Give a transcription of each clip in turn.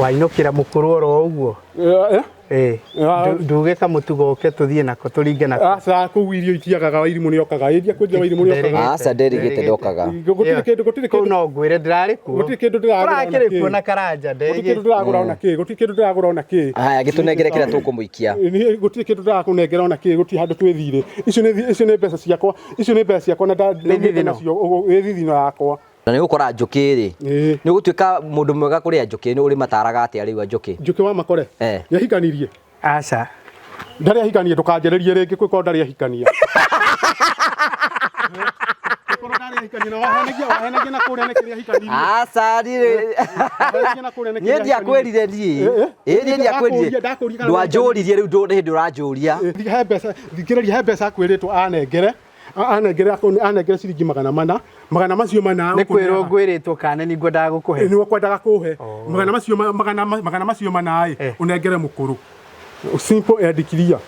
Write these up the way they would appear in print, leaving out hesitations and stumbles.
Wainũkĩra mũkũrũ oro ũguo. Eh, Eh, Ah. nduge kamũtugo ũke tũthiĩ nako tũringe nako. Aca kũu irio itiagaga Wairimũ nĩokaga. Ĩria kwenja Wairimũ nĩokaga. Aca nderigĩte ndokaga. Gũtirĩ kĩndũ gũtirĩ Kũu kĩndũ no ngwĩre ndĩrarĩ kuo. gũtirĩ kĩndũ ndĩragũra ona Tũrakĩrĩ kuo kĩ. na Karanja Gũtirĩ kĩndũ nderigĩte. ndĩragũra ona kĩ. Gũtirĩ kĩndũ ndĩragũra ona kĩ. Haya gĩtũnengere kĩrĩa tũkũmũikia. Niĩ gũtirĩ kĩndũ ndĩrakũnengera ona kĩ, gũtirĩ handũ twĩthire. Icio nĩ mbeca ciakwa, icio nĩ mbeca ciakwa na ndaumĩte thithino. nacio nĩ thithino yakwa. Na nĩ ũgũkora njũkĩ rĩ. Ĩĩ. Nĩ ũgũtuĩka mũndũ mwega kũrĩa njũkĩ, nĩ ũrĩmataraga atĩa rĩu a njũkĩ? Njũkĩ wa makore. Eh. Nĩahikanirie. Aca. Ndarĩ ahikania ndũkanjarĩrie rĩngĩ kwĩkorwo ndarĩ ahikania. Kwĩkorwo ndarĩ ahikania na wahenagia wahenagia na kũrĩa nĩ kĩrĩa ahikanirie. Aca niĩ Wahenagia na kũrĩa nĩ niĩ kĩrĩa ndiakwĩrire niĩ. Eh, eh. Ĩ niĩ ndiakwĩrire. Ndakũria- ndakũria kana Ndwanjũririe rĩu nĩ hĩndĩ ũranjũria. He mbeca thikĩrĩria he mbeca akwĩrĩtwo anengere anengere anengere ciringi 400 magana macio mana Nĩ kwĩrwo ngwĩrĩtwo kana nĩ ngwendaga gũkũhe. nĩ kwendaga kũhe magana macio magana macio mana ĩ Eh. ũnengere mũkũrũ simple and clear.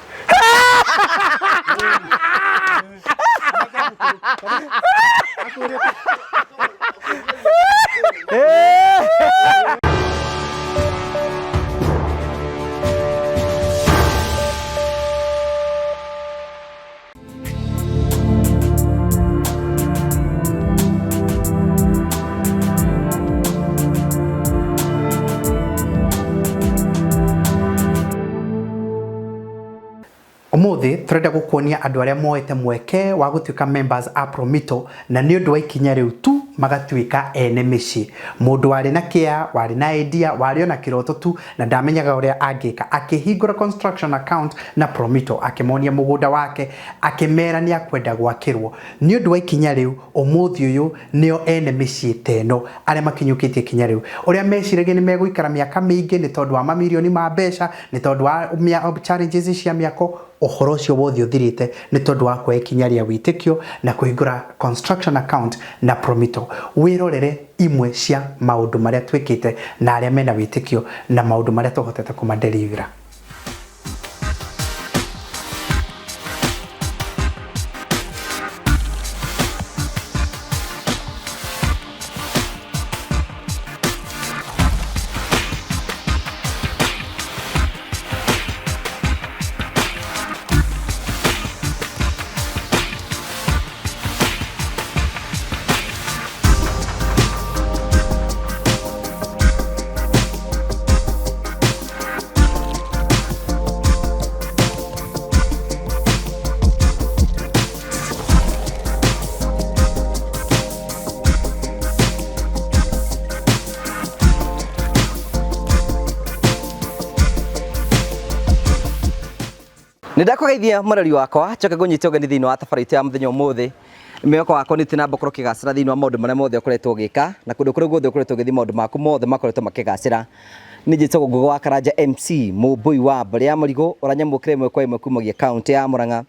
Umuthi turenda gukuonia andu aria moete mweke wa gutuika members a Promito na ni undu wa ikinya riu tu magatuika ene micii. Mundu wari na kia, wari na idea, wari ona kiroto tu na ndamenyaga uria angika, akihingura construction account na Promito, akimonia mugunda wake, akimera ni akwenda gwakirwo. Ni undu wa ikinya riu umuthi uyu nio ene micii teno aria makinyukitie ikinya riu. Uria meciragia ni meguikara miaka miingi ni tondu wa mamirioni ma mbeca, ni tondu wa challenges cia miako, uhoro ucio wothe uthirite ni tondu wa kuoya ikinya ria witikio na kuhingura construction account na Promito. Wirorere imwe cia maundu maria twikite na aria mena witikio na maundu maria tuhotete kumadelivera. Nĩ ndakũgeithia mũrori wakwa njoke ngũnyite ũgeni thĩinĩ wa tabarĩra itũ ya mũthenya ũmũthĩ. Mwĩhoko wakwa nĩ ũthiĩ na mbere gũkorwo ũkĩgacĩra thĩinĩ wa maũndũ marĩa mothe ũkoretwo ũgĩka na kũndũ kũrĩa guothe ũkoretwo ũgĩthiĩ maũndũ maku mothe makoretwo makĩgacĩra. Niĩ njĩtagwo Ngũgĩ wa Karanja MC mũmbũi wa mbarĩ ya Mũrigo ũranyamũkĩra ĩmwe kwa ĩmwe kumagia kaũntĩ ya Murang'a.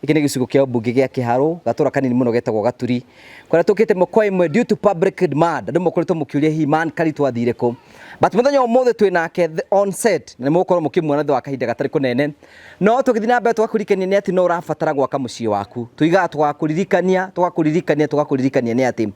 Gĩkĩ nĩ gĩcigo kĩa ũmbunge gĩa Kĩharũ, gatũra kanini mũno getagwo Gaturi, kũrĩa tũkĩte ĩmwe kwa ĩmwe due to public demand. Andũ mũkoretwo mũkĩũria hihi Man Karito athire kũ, but mũthenya ũmũthĩ twĩ nake on set na nĩ mũgũkorwo mũkĩmuona thutha wa kahinda gatarĩ kũnene. No tũgĩthiĩ na mbere tũgakũririkania nĩ atĩ no ũrabatara gwaka mũciĩ waku. Tuigaga tũgakũririkania tũgakũririkania tũgakũririkania nĩ atĩ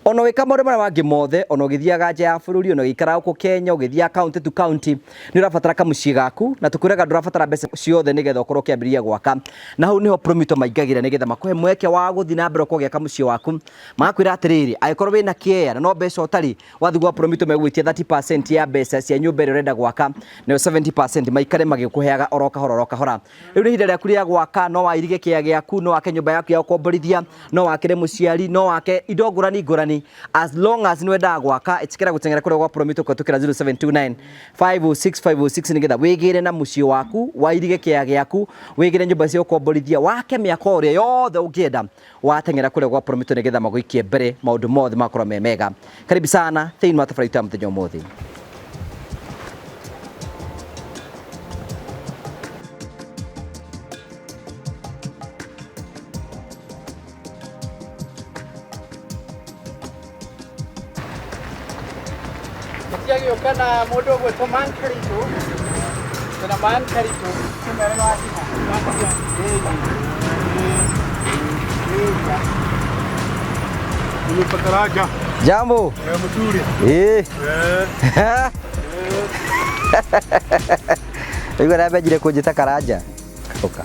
ona ũgĩka maũndũ marĩa mangĩ mothe, ona ũgĩthiaga nja ya bũrũri, ona ũgĩikara gũkũ Kenya, ũgĩthiaga county to county, nĩ ũrabatara kamũciĩ gaku, na tũkwĩraga ndũrabatara mbeca ciothe nĩgetha ũkorwo ũkĩambĩrĩria gwaka. Na hau nĩho Promito maingagĩra nĩgetha makũhe mweke wa gũthiĩ na mbere ũkorwo ũgĩaka mũciĩ waku. Magakwĩra atĩrĩrĩ, angĩkorwo wĩna kĩea na no mbeca ũtarĩ, wathiĩ gwa Promito megũgwĩtia 30% ya mbeca cia nyũmba ĩrĩa ũrenda gwaka, nayo 70% maikare magĩkũheaga oro kahora oro kahora. Rĩu nĩ ihinda rĩaku rĩa gwaka, no wairige kĩea gĩaku, no wake nyũmba yaku ya gũkomborithia, no wakĩre mũciari, no wake indo ngũrani ngũrani, as long as nĩ wendaga gwaka, ĩtĩkĩra gũteng'era kũrĩa gwa Promito kũhetũkĩra 0729 506 506 nĩgetha wĩgĩre na mũciĩ waku, wairige kĩea gĩaku, wĩgĩre nyũmba cia gũkomborithia, wake mĩako ĩrĩa yothe ũngĩenda, wateng'era kũrĩa gwa Promito nĩgetha magũikie mbere maũndũ mothe makorwo me mega. Karibu sana thĩinĩ wa tabarĩra itũ ya mũthenya ũmũthĩ. Gĩũka na mũndũ ũgwĩtwo Man Karito na Man Karito kĩmere no akinya. Nimepata Karanja. Jambo. Eh, mzuri. Eh. Eh. Igua namenjire kũnjĩta Karanja. Ũka.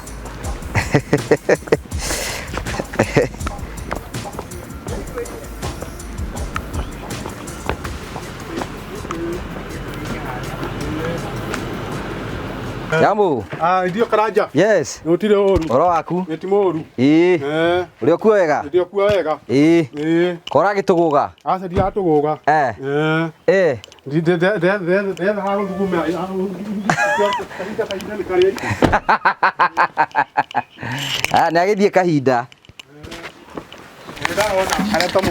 Jambo. Ah, ndio Karanja. Yes. Gũtirĩ ũru. Ũhoro waku? Nĩ ti mũru. Ĩĩ. Eh, Ũrĩ okuo wega? ndio kuo wega. Ĩĩ. Ĩĩ. Kora gĩtũgũga. Aca ndiratũgũga. Eh. Eh. Eh. Ndetha ha gũthuguma. Kahinda kahinda nĩ karĩa. Ah, nĩ agĩthiĩ kahinda.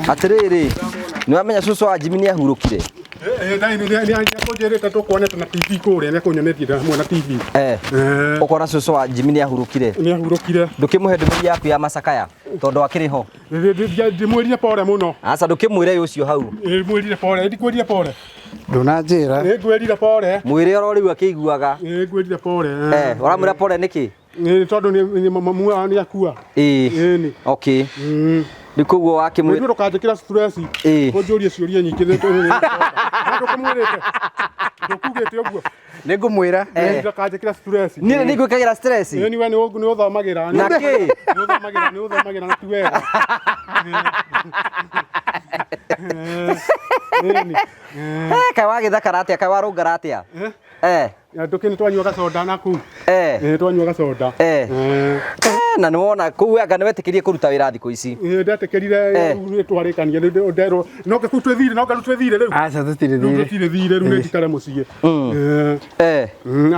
Atĩrĩrĩ, nĩ wamenya cũcũ wa Jimmy nĩ ahurũkire? Nĩakũnjĩrĩte tũkuonete na TV kũrĩa, nĩakũnyonetie hamwe na TV. Eh. Eh, Ũkona cũcũ wa Jimmy nĩ ahurũkire. nĩahurũkire. Ndũkĩmũhe ndũmĩrĩri yaku ya macakaya tondũ akĩrĩ ho. Ndĩmwĩrire pore mũno. Aca ndũkĩmwĩre ũcio hau. Ndĩmwĩrire pore, ndikwĩrire pore. Ndũnanjĩra. Nĩngwĩrire pore. Mwĩre oro rĩu akĩiguaga. Nĩngwĩrire pore. Eh, ũramwĩra pore nĩkĩ? Nĩ tondũ nĩ mamu wao nĩakua. Ĩĩ. Ĩni. Okay. Rĩu koguo wakĩmwĩra Mwĩrĩ ndũkanjĩkĩra stress. Ĩĩ. Ũnjũrie ciũria nyingĩ ndũkũmwĩrĩte. Ndũkugĩte ũguo. Nĩ ngũmwĩra. Eh. Ndũkanjĩkĩra stress. Niĩ nĩ ngwĩkagĩra stress. Ĩni we nĩ ũthomagĩra. Na kĩ? Nĩ ũthomagĩra, nĩ ũthomagĩra na ti wega. Ĩni. Eh, kaĩ wagĩthakara atĩa, kaĩ warũngara atĩa? Eh. Ndũkĩ nĩ twanyua gacoda na kũu. Eh. Nĩ twanyua gacoda. Eh. Eh, na nĩ wona kũu anga nĩ wetĩkĩrie kũruta wĩra thikũ ici. Ndetĩkĩrire Eh. twarĩkania nderwo no kau twĩthire no kau twĩthire rĩu. Aca tũtirĩ Rĩu thirĩ. tũtirĩ thirĩ rĩu nĩ njikare mũciĩ. Eh. Eh.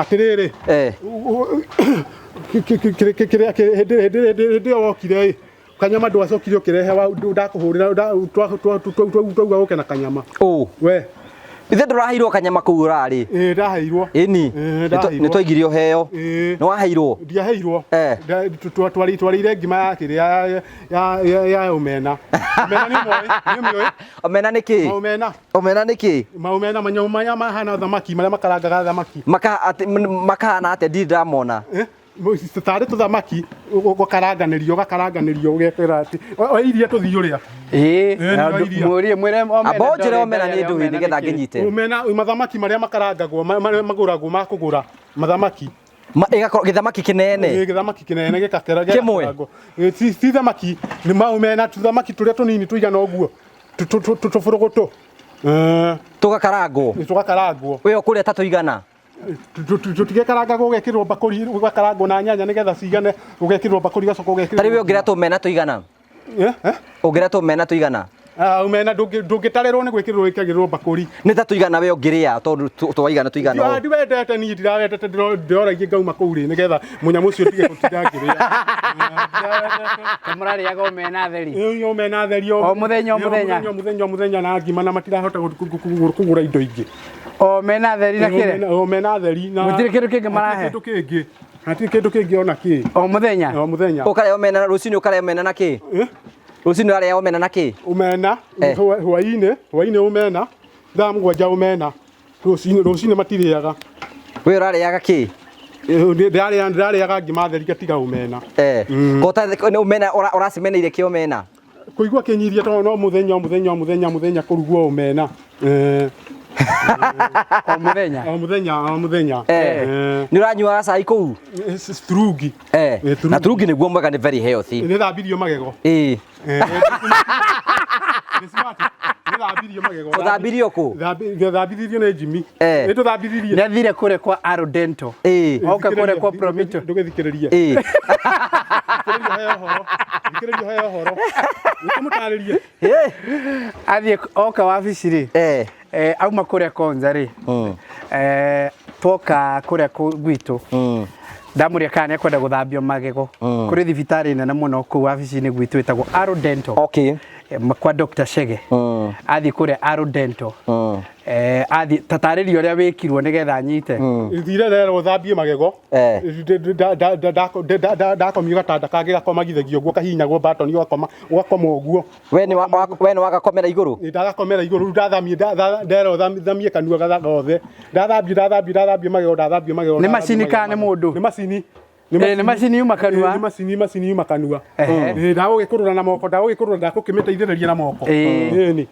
Atĩrĩrĩ. Eh. Kĩrĩa hĩndĩ ĩyo wokire ĩ kanyama ndwacokire ũkĩrehe ndakũhũrĩra twauga ũke na kanyama. Ũ. We. Ithe ndũraheirwo kanyama kũu ũrarĩ. Ĩĩ ndaheirwo. Ĩni. Ĩĩ, ndaheirwo. Nĩ twaigire ũheo. Ĩĩ. Nĩ waheirwo. Ndiaheirwo. Eh. Twarĩire ngima ya kĩrĩa ya omena. Omena nĩ ũmoĩ? Nĩ ũmĩũĩ? Omena nĩ kĩ? Maomena. Omena nĩ kĩ? Maomena manyamũ maya mahana thamaki marĩa makarangaga thamaki. Makahana atĩa ndirĩ ndamona. Eh? Tarĩ tũthamaki ũgakaranganĩrio ũgakaranganĩrio ũgekĩra atĩ o iria tũthiĩ ũrĩa. Ĩĩ. Ĩĩ, Na nĩ iria. Mũrie mwĩre omena. Amba ũnjĩre ndorĩ omena nĩ ndarĩ ndũĩ omena nĩgetha nĩ kĩ. ngĩnyite. Omena mathamaki marĩa makarangagwo marĩa magũragwo ma kũgũra mathamaki. Ĩgakorwo gĩthamaki kĩnene. Ĩĩ, gĩthamaki kĩnene gĩgakera Kĩmwe? gĩgakarangwo. Ĩĩ, ti thamaki nĩ maomena tũthamaki tũrĩa tũnini tũigana ũguo tũbũrũgũtũ. Eh, Tũgakarangwo. tũgakarangwo. We ũkũrĩa ta tũigana. Tũtigĩkarangagwo ũgekĩrwo mbakũri ũgakarangwo na nyanya nĩgetha cigane ũgekĩrwo mbakũri ũgacoka ũgekĩrwo. Ta rĩu we ũngĩrĩa tũmena tũigana. Eh, eh? Ũngĩrĩa tũmena tũigana. Ah, omena ndũngĩtarĩrwo nĩ gwĩkĩrĩrwo ĩkagĩrwo mbakũri. Nĩ ta tũigana we ũngĩrĩa tondũ twaigana tũigana ũũ. Ndiwendete niĩ ndirawendete ndĩroragia ngauma kũu rĩ nĩgetha mũnyamũ ũcio ndige gũtinda ngĩrĩa. Mũrarĩaga omena theri. Ĩĩ, omena theri O mũthenya, o mũthenya. o mũthenya o mũthenya na ngima na matirahota kũgũra indo ingĩ. Omena theri na kĩrĩa. Omena theri na Gũtirĩ kĩndũ kĩngĩ marahe? Hatirĩ kĩndũ kĩngĩ. Hatirĩ kĩndũ kĩngĩ ona kĩ. O mũthenya. O mũthenya. Ũkarĩa omena rũcinĩ ũkarĩa omena na kĩ? Eh? Rũcinĩ ũrarĩa omena na kĩ? Omena Eh. hwainĩ hwainĩ omena thaa mũgwanja omena rũcinĩ rũcinĩ matirĩaga. We ũrarĩaga kĩ? Ndĩrarĩaga ngima theri ngatiga omena. Eh. Kota nĩ omena ũracimeneire kĩ omena? Kũigua kĩnyirie tondũ no mũthenya o mũthenya o mũthenya o mũthenya kũrugwo omena. Eh, O mũthenya. o mũthenya o mũthenya. Eh. Nĩ ũranyuaga cai kũu? Eh, strungi. Eh. Eh, Na turungi nĩguo mwega nĩ very healthy. Nĩ thambirio magego. Ĩĩ. Eh, nĩ smart. Nĩ thambirio magego. Ũthambirio kũ? Thambithirio nĩ Jimmy. Eh. Nĩ tũthambithirie. Nĩ athire kũrĩa kwa Arodento. Ĩĩ. Oka kũrĩa kwa Promito. Ndũgĩthikĩrĩrie. Ĩĩ. Thikĩrĩria heo ũhoro. Thikĩrĩria heo ũhoro. Nĩkũmũtarĩrie. Eh. Athiĩ oka wabici rĩ. Eh. Eh, auma kũrĩa Konza rĩ. Eh, twoka kũrĩa gwitũ. Ndamũria kana nĩekwenda gũthambio magego. Kũrĩ thibitarĩ nene mũno kũu wabici-inĩ gwitũ ĩtagwo Arodento. Okay. Kwa Dr. Chege. Athiĩ kũrĩa Arodento. Eh, athiĩ tatarĩria ũrĩa wĩkirwo nĩgetha anyite. Thire rero thambie magego. Eh. Ndakomio gatanda kangĩ gakomagithagio ũguo kahihinyagwo batoni ũgakoma ũgakoma ũguo. We nĩ wagakomera igũrũ? Ndagakomera igũrũ rĩu ndathamie nderwo thamie kanua gothe. Ndathambie ndathambie ndathambie magego ndathambie magego. Nĩ macini kana nĩ mũndũ? Nĩ macini. Nĩ macini yuma kanua. Nĩ macini macini yuma kanua. Ehe. Ndagũgĩkũrũra na moko, ndagũgĩkũrũra, ndagũkĩmĩteithĩrĩria na moko. Ĩĩ. Ĩni.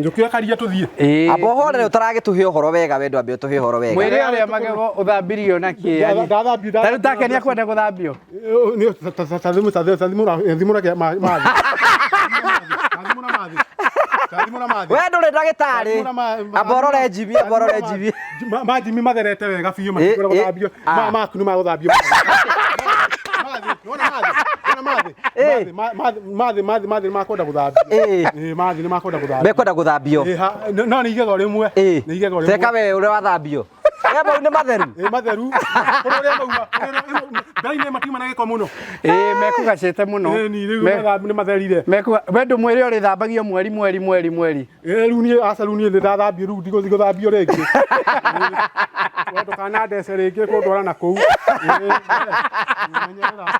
Njũkĩra karia tũthiĩ. Ĩĩ. Amba ũhorere ũtaragĩtũhe ũhoro wega, we ndwambe ũtũhe ũhoro wega. Mwĩre arĩa magego ũthambirio na kĩ yani. Ndathambio. Ta rĩu take nĩakwenda gũthambio. Tathimũra mathi. Tathimũra mathi. We ndũrĩ ndagĩtarĩ. Amba ũrore Jimmy, amba ũrore Jimmy. Majimi matherete wega biũ matikwenda gũthambio. Maku nĩ magũthambio. Mathi, nĩwona mathi? Nĩwona mathi? Ĩ. Mathi, mathi, mathi, mathi nĩ makwenda gũthambio. Ĩ. Ĩ, mathi nĩ makwenda gũthambio. Mekwenda gũthambio. Ĩ, no nĩ igego rĩmwe. Ĩ. Nĩ igego rĩmwe. Teka we ũrĩa wathambio. We mau nĩ matheru. Ĩ, matheru. Kũrĩ ũrĩa mauma. Mbere-inĩ matiuma na gĩko mũno. Ĩĩ mekũgacĩte mũno. Ĩ, ni rĩu nĩ matherire. We ndũmwĩre ũrĩthambagio mweri mweri mweri mweri. Ĩ, rĩu niĩ aca, rĩu niĩ nĩndathambio, rĩu ndigũthiĩ gũthambio rĩngĩ. We ndũkanandece rĩngĩ kũndwara na kũu. Ĩ, we, menyerera.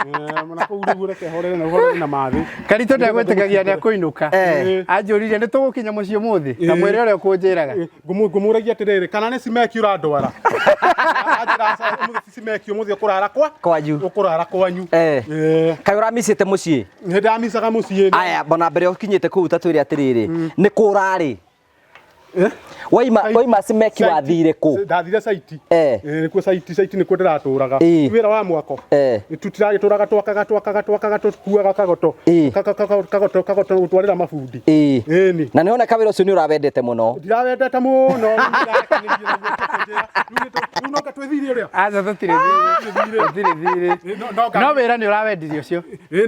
Ĩ, na kũu rĩu reke horere na ũhorere na mathĩ. Karitũ ndegwĩtĩkagia nĩekũinũka. Eh. Anjũririe nĩ tũgũkinya mũciĩ ũmũthĩ. Na mwĩre ũrĩa ũkũnjĩraga. Ĩ, ngũmũragia atĩrĩrĩ, kana nĩ cimeki ũrandwara? Anjĩra aca, ũmũthĩ ti cimeki, ũmũthĩ ũkũrara kwa Kwanyu. Ũkũrara kwanyu. Eh. Ĩ, Kaĩ ũramicĩte mũciĩ? nĩ ndamicaga mũciĩ. Aya, bona mbere ũkinyĩte kũu ta twĩre atĩrĩrĩ, nĩ kũ ũrarĩ? Eh? Waima waima cimeki wathire kũ? Ndathire saiti. Eh. Ĩ, nĩkuo saiti, saiti nĩkuo ndĩratũraga. Ĩ. Wĩra wa mwako. Eh. Tũtiragĩtũraga twakaga twakaga twakaga tũkuaga kagoto. Ĩ. Kagoto kagoto gũtwarĩra mabundi. Ĩ. Ĩni. Na nĩwona wĩra ũcio nĩ ũrawendete mũno. Ndirawendete mũno. Rĩu nĩndĩrarekanĩria naguo tũkũnjĩra. Rĩu no twĩthire ũrĩa. Aca tũtirĩ thirĩ. Tũtirĩ thirĩ. Ĩ, no No wĩra nĩ ũrawendirie ũcio. Ĩ,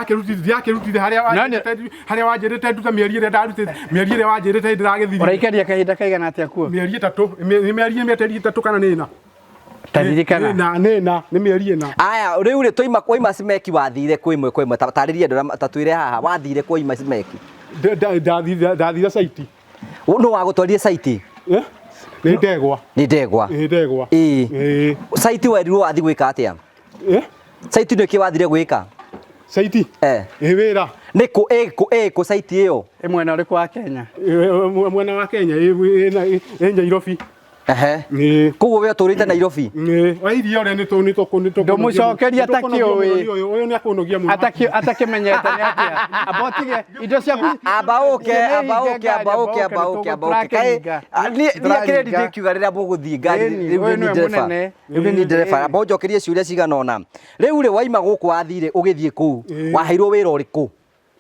ndirakĩrutire harĩa No nĩ- wanjĩrĩte, harĩa wanjĩrĩte ndute mĩeri ĩrĩa ndarutĩte, mĩeri ĩrĩa wanjĩrĩte ndĩragĩthirire. Ũraikaria kahinda kaigana atĩa kuo? Mĩeri 3, nĩ mĩeri 3 kana nĩ 4. Ta ririkana. Nĩ 4, nĩ mĩeri 4. Aya, rĩu rĩ twaima waima cimeki wathire kũ ĩmwe kwa ĩmwe? Tarĩria andũ arĩa ta twĩre haha wathire kũ waima cimeki? Ndathire saiti. Nũ wagũtwarire saiti? Eh? Nĩ ndegwa. Nĩ ndegwa. Ĩ, ndegwa. Ĩ. Ĩ. Saiti werirwo wathi gwĩka atĩa? Eh? Saiti nĩ kĩ wathire gwĩka? Saiti. Eh. Ĩ, wĩra. Nĩ kũ ĩ kũ ĩ kũ saiti ĩyo? Ĩ mwena ũrĩkũ wa Kenya? Ĩ, mwena wa Kenya, ĩ, ĩ, ĩ Nairobi. Ehe. Ĩ. Koguo we ũtũrĩte Nairobi? Ĩ, wa iria ũrĩa nĩ tũ nĩ tũ Ndũmũcokeria atakĩũĩ. Ũyũ nĩ akũnogia mũno. Atakĩmenyete nĩ atĩa? Amba ũtige indo ciaku. Amba ũke, amba ũke, amba ũke, amba ũke, amba ũke. Kaĩ niĩ akĩrĩ ndĩkiuga rĩrĩa mũgũthiĩ ngari Ĩni, rĩu ũyũ nĩ nĩwe ndereba. mũnene. Rĩu nĩ ndereba. Amba ũnjokerie ciũria cigana ũna. Rĩu rĩ waima gũkũ wathire ũgĩthiĩ kũu. Ĩ. Waheirwo wĩra ũrĩkũ?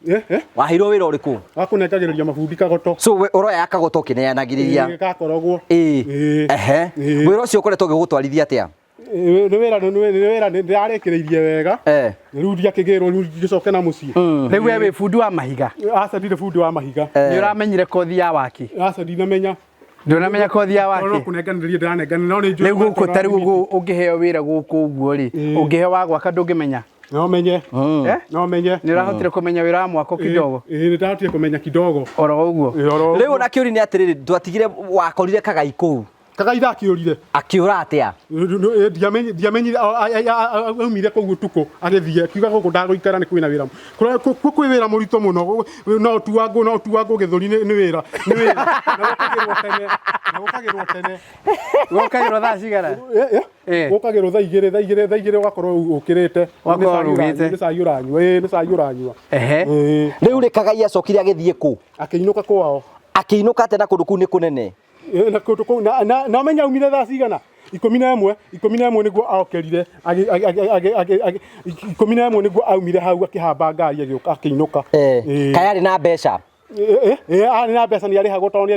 Eh, eh. Waheirwo wĩra ũrĩkũ? Wa kũnengagĩrĩria mabundi kagoto. So we ũroya kagoto ũkĩneanagĩrĩria. Ĩ, gakorogwo. Ĩ. Ĩ. Ehe. Ĩ. Wĩra ũcio ũkoretwo ũgĩgũtwarithia atĩa? Ĩ, nĩ wĩra nĩ wĩra ndĩrarĩkĩrĩirie wega. Eh. Rĩu ndiakĩgĩrwo, rĩu ngĩcoke na mũciĩ. Rĩu we wĩ bundi wa mahiga. Aca ndirĩ bundi wa mahiga. Nĩ ũramenyire kothi ya waki. Aca ndinamenya. Ndũnamenya kothi ya No waki. kũnenganĩria ndĩranenganĩra no nĩ njũĩ. Rĩu gũkũ ta rĩu ũguo ũngĩheo wĩra gũkũ ũguo rĩ, ũngĩheo wa gwaka ndũngĩmenya. No menye. Eh? No menye. Nĩ ũrahotire kũmenya wĩra wa mwako kidogo. Ĩ, nĩ ndahotire kũmenya kidogo. Oro ũguo. Ĩ, oro Rĩu ona kĩũria nĩ atĩrĩrĩ, ndwatigire wakorire kagai kũu. Kagai ndakĩũrire. Akĩũra atĩa? Ndiamenyire aumire kũu ũtukũ agĩthiĩ akiuga gũkũ ndagũikara nĩ kwĩna wĩra kwĩ wĩra mũritũ mũno, no tuangũ no tuangũ gĩthũri nĩ wĩra nĩ wĩra na gũkagĩrwo tene na gũkagĩrwo tene. Gũkagĩrwo thaa cigana? Eh. Gũkagĩrwo thaa igĩrĩ thaa igĩrĩ thaa igĩrĩ ũgakorwo ũkĩrĩte. Ũgakorwo ũrugĩte. Nĩ cai ũranyua, ĩ, nĩ cai ũranyua. Ehe. Ĩ, Rĩu rĩ kagai acokire agĩthiĩ kũ? Akĩinũka kwao. Akĩinũka atĩa na kũndũ kũu nĩ kũnene? Ĩ, na kũndũ kũu na ũmenye aumire thaa cigana? 11, 11 nĩguo okĩrire, 11 nĩguo aumire hau akĩhamba ngari agĩũka akĩinũka. Eh. Ĩ. Kaĩ arĩ na mbeca? Ĩ, ĩ, arĩ na mbeca, nĩ arĩhagwo tondũ nĩ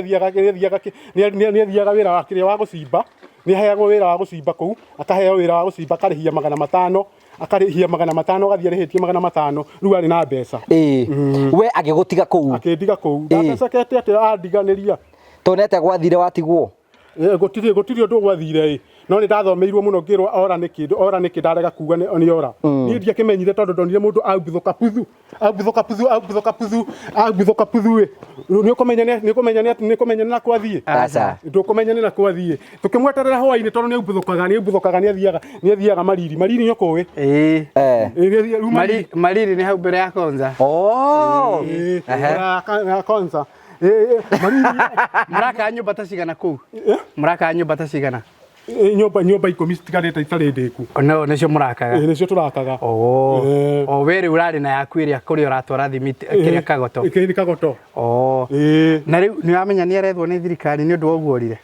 athiaga wĩra wa kĩrĩa wa gũcimba, nĩ aheagwo wĩra wa gũcimba kũu, akaheo wĩra wa gũcimba akarĩhia 500, akarĩhia 500, agathiĩ arĩhĩtie 500, rĩu arĩ na mbeca. Ĩ. We agĩgũtiga kũu. Akĩndiga kũu. Ndatecekete atĩa andiganĩria. Tonete gwathire watigwo. Ĩ, gũtirĩ ũndũ gwathire ĩ, no nĩ ndathomeirwo mũno ngĩrwo ora nĩ kĩndũ, ora nĩ kĩ, ndarega kuga nĩ ora. Niĩ ndiakĩmenyire tondũ ndonire mũndũ aumbithũka puthu, aumbithũka puthu, aumbithũka puthu, aumbithũka puthu ĩ. Nĩ ũkũmenya nĩ ũkũmenya nĩ ũkũmenya nĩ na kwathiĩ. Aca. Ndũkũmenya nĩ na kwathiĩ. Tũkĩmweterera hwaĩ-inĩ tondũ nĩ aumbithũkaga, nĩ aumbithũkaga, nĩ athiaga mariri, mariri nĩ ũkũĩ. Ĩĩ. Eh. Ĩ, nĩ athiaga- rĩu mariri. Mariri nĩ hau mbere ya Konza. Oh. Ĩ, Ehe. ya Konza. Ĩ, ĩ, mariri. Mũrakaga nyũmba ta cigana kũu? Eh? Mũrakaga nyũmba ta cigana? Nyũmba 10 citigarĩte itarĩ ndĩku. No nĩcio mũrakaga. Nĩcio tũrakaga. Oh. O we rĩu ũrarĩ na yaku ĩrĩa kũrĩa ũratwara thimiti kĩrĩa Kagoto. Kĩrĩa Kagoto. Oh. Na rĩu nĩ wamenya nĩ arethwo nĩ thirikari nĩ ũndũ wa ũguo orire.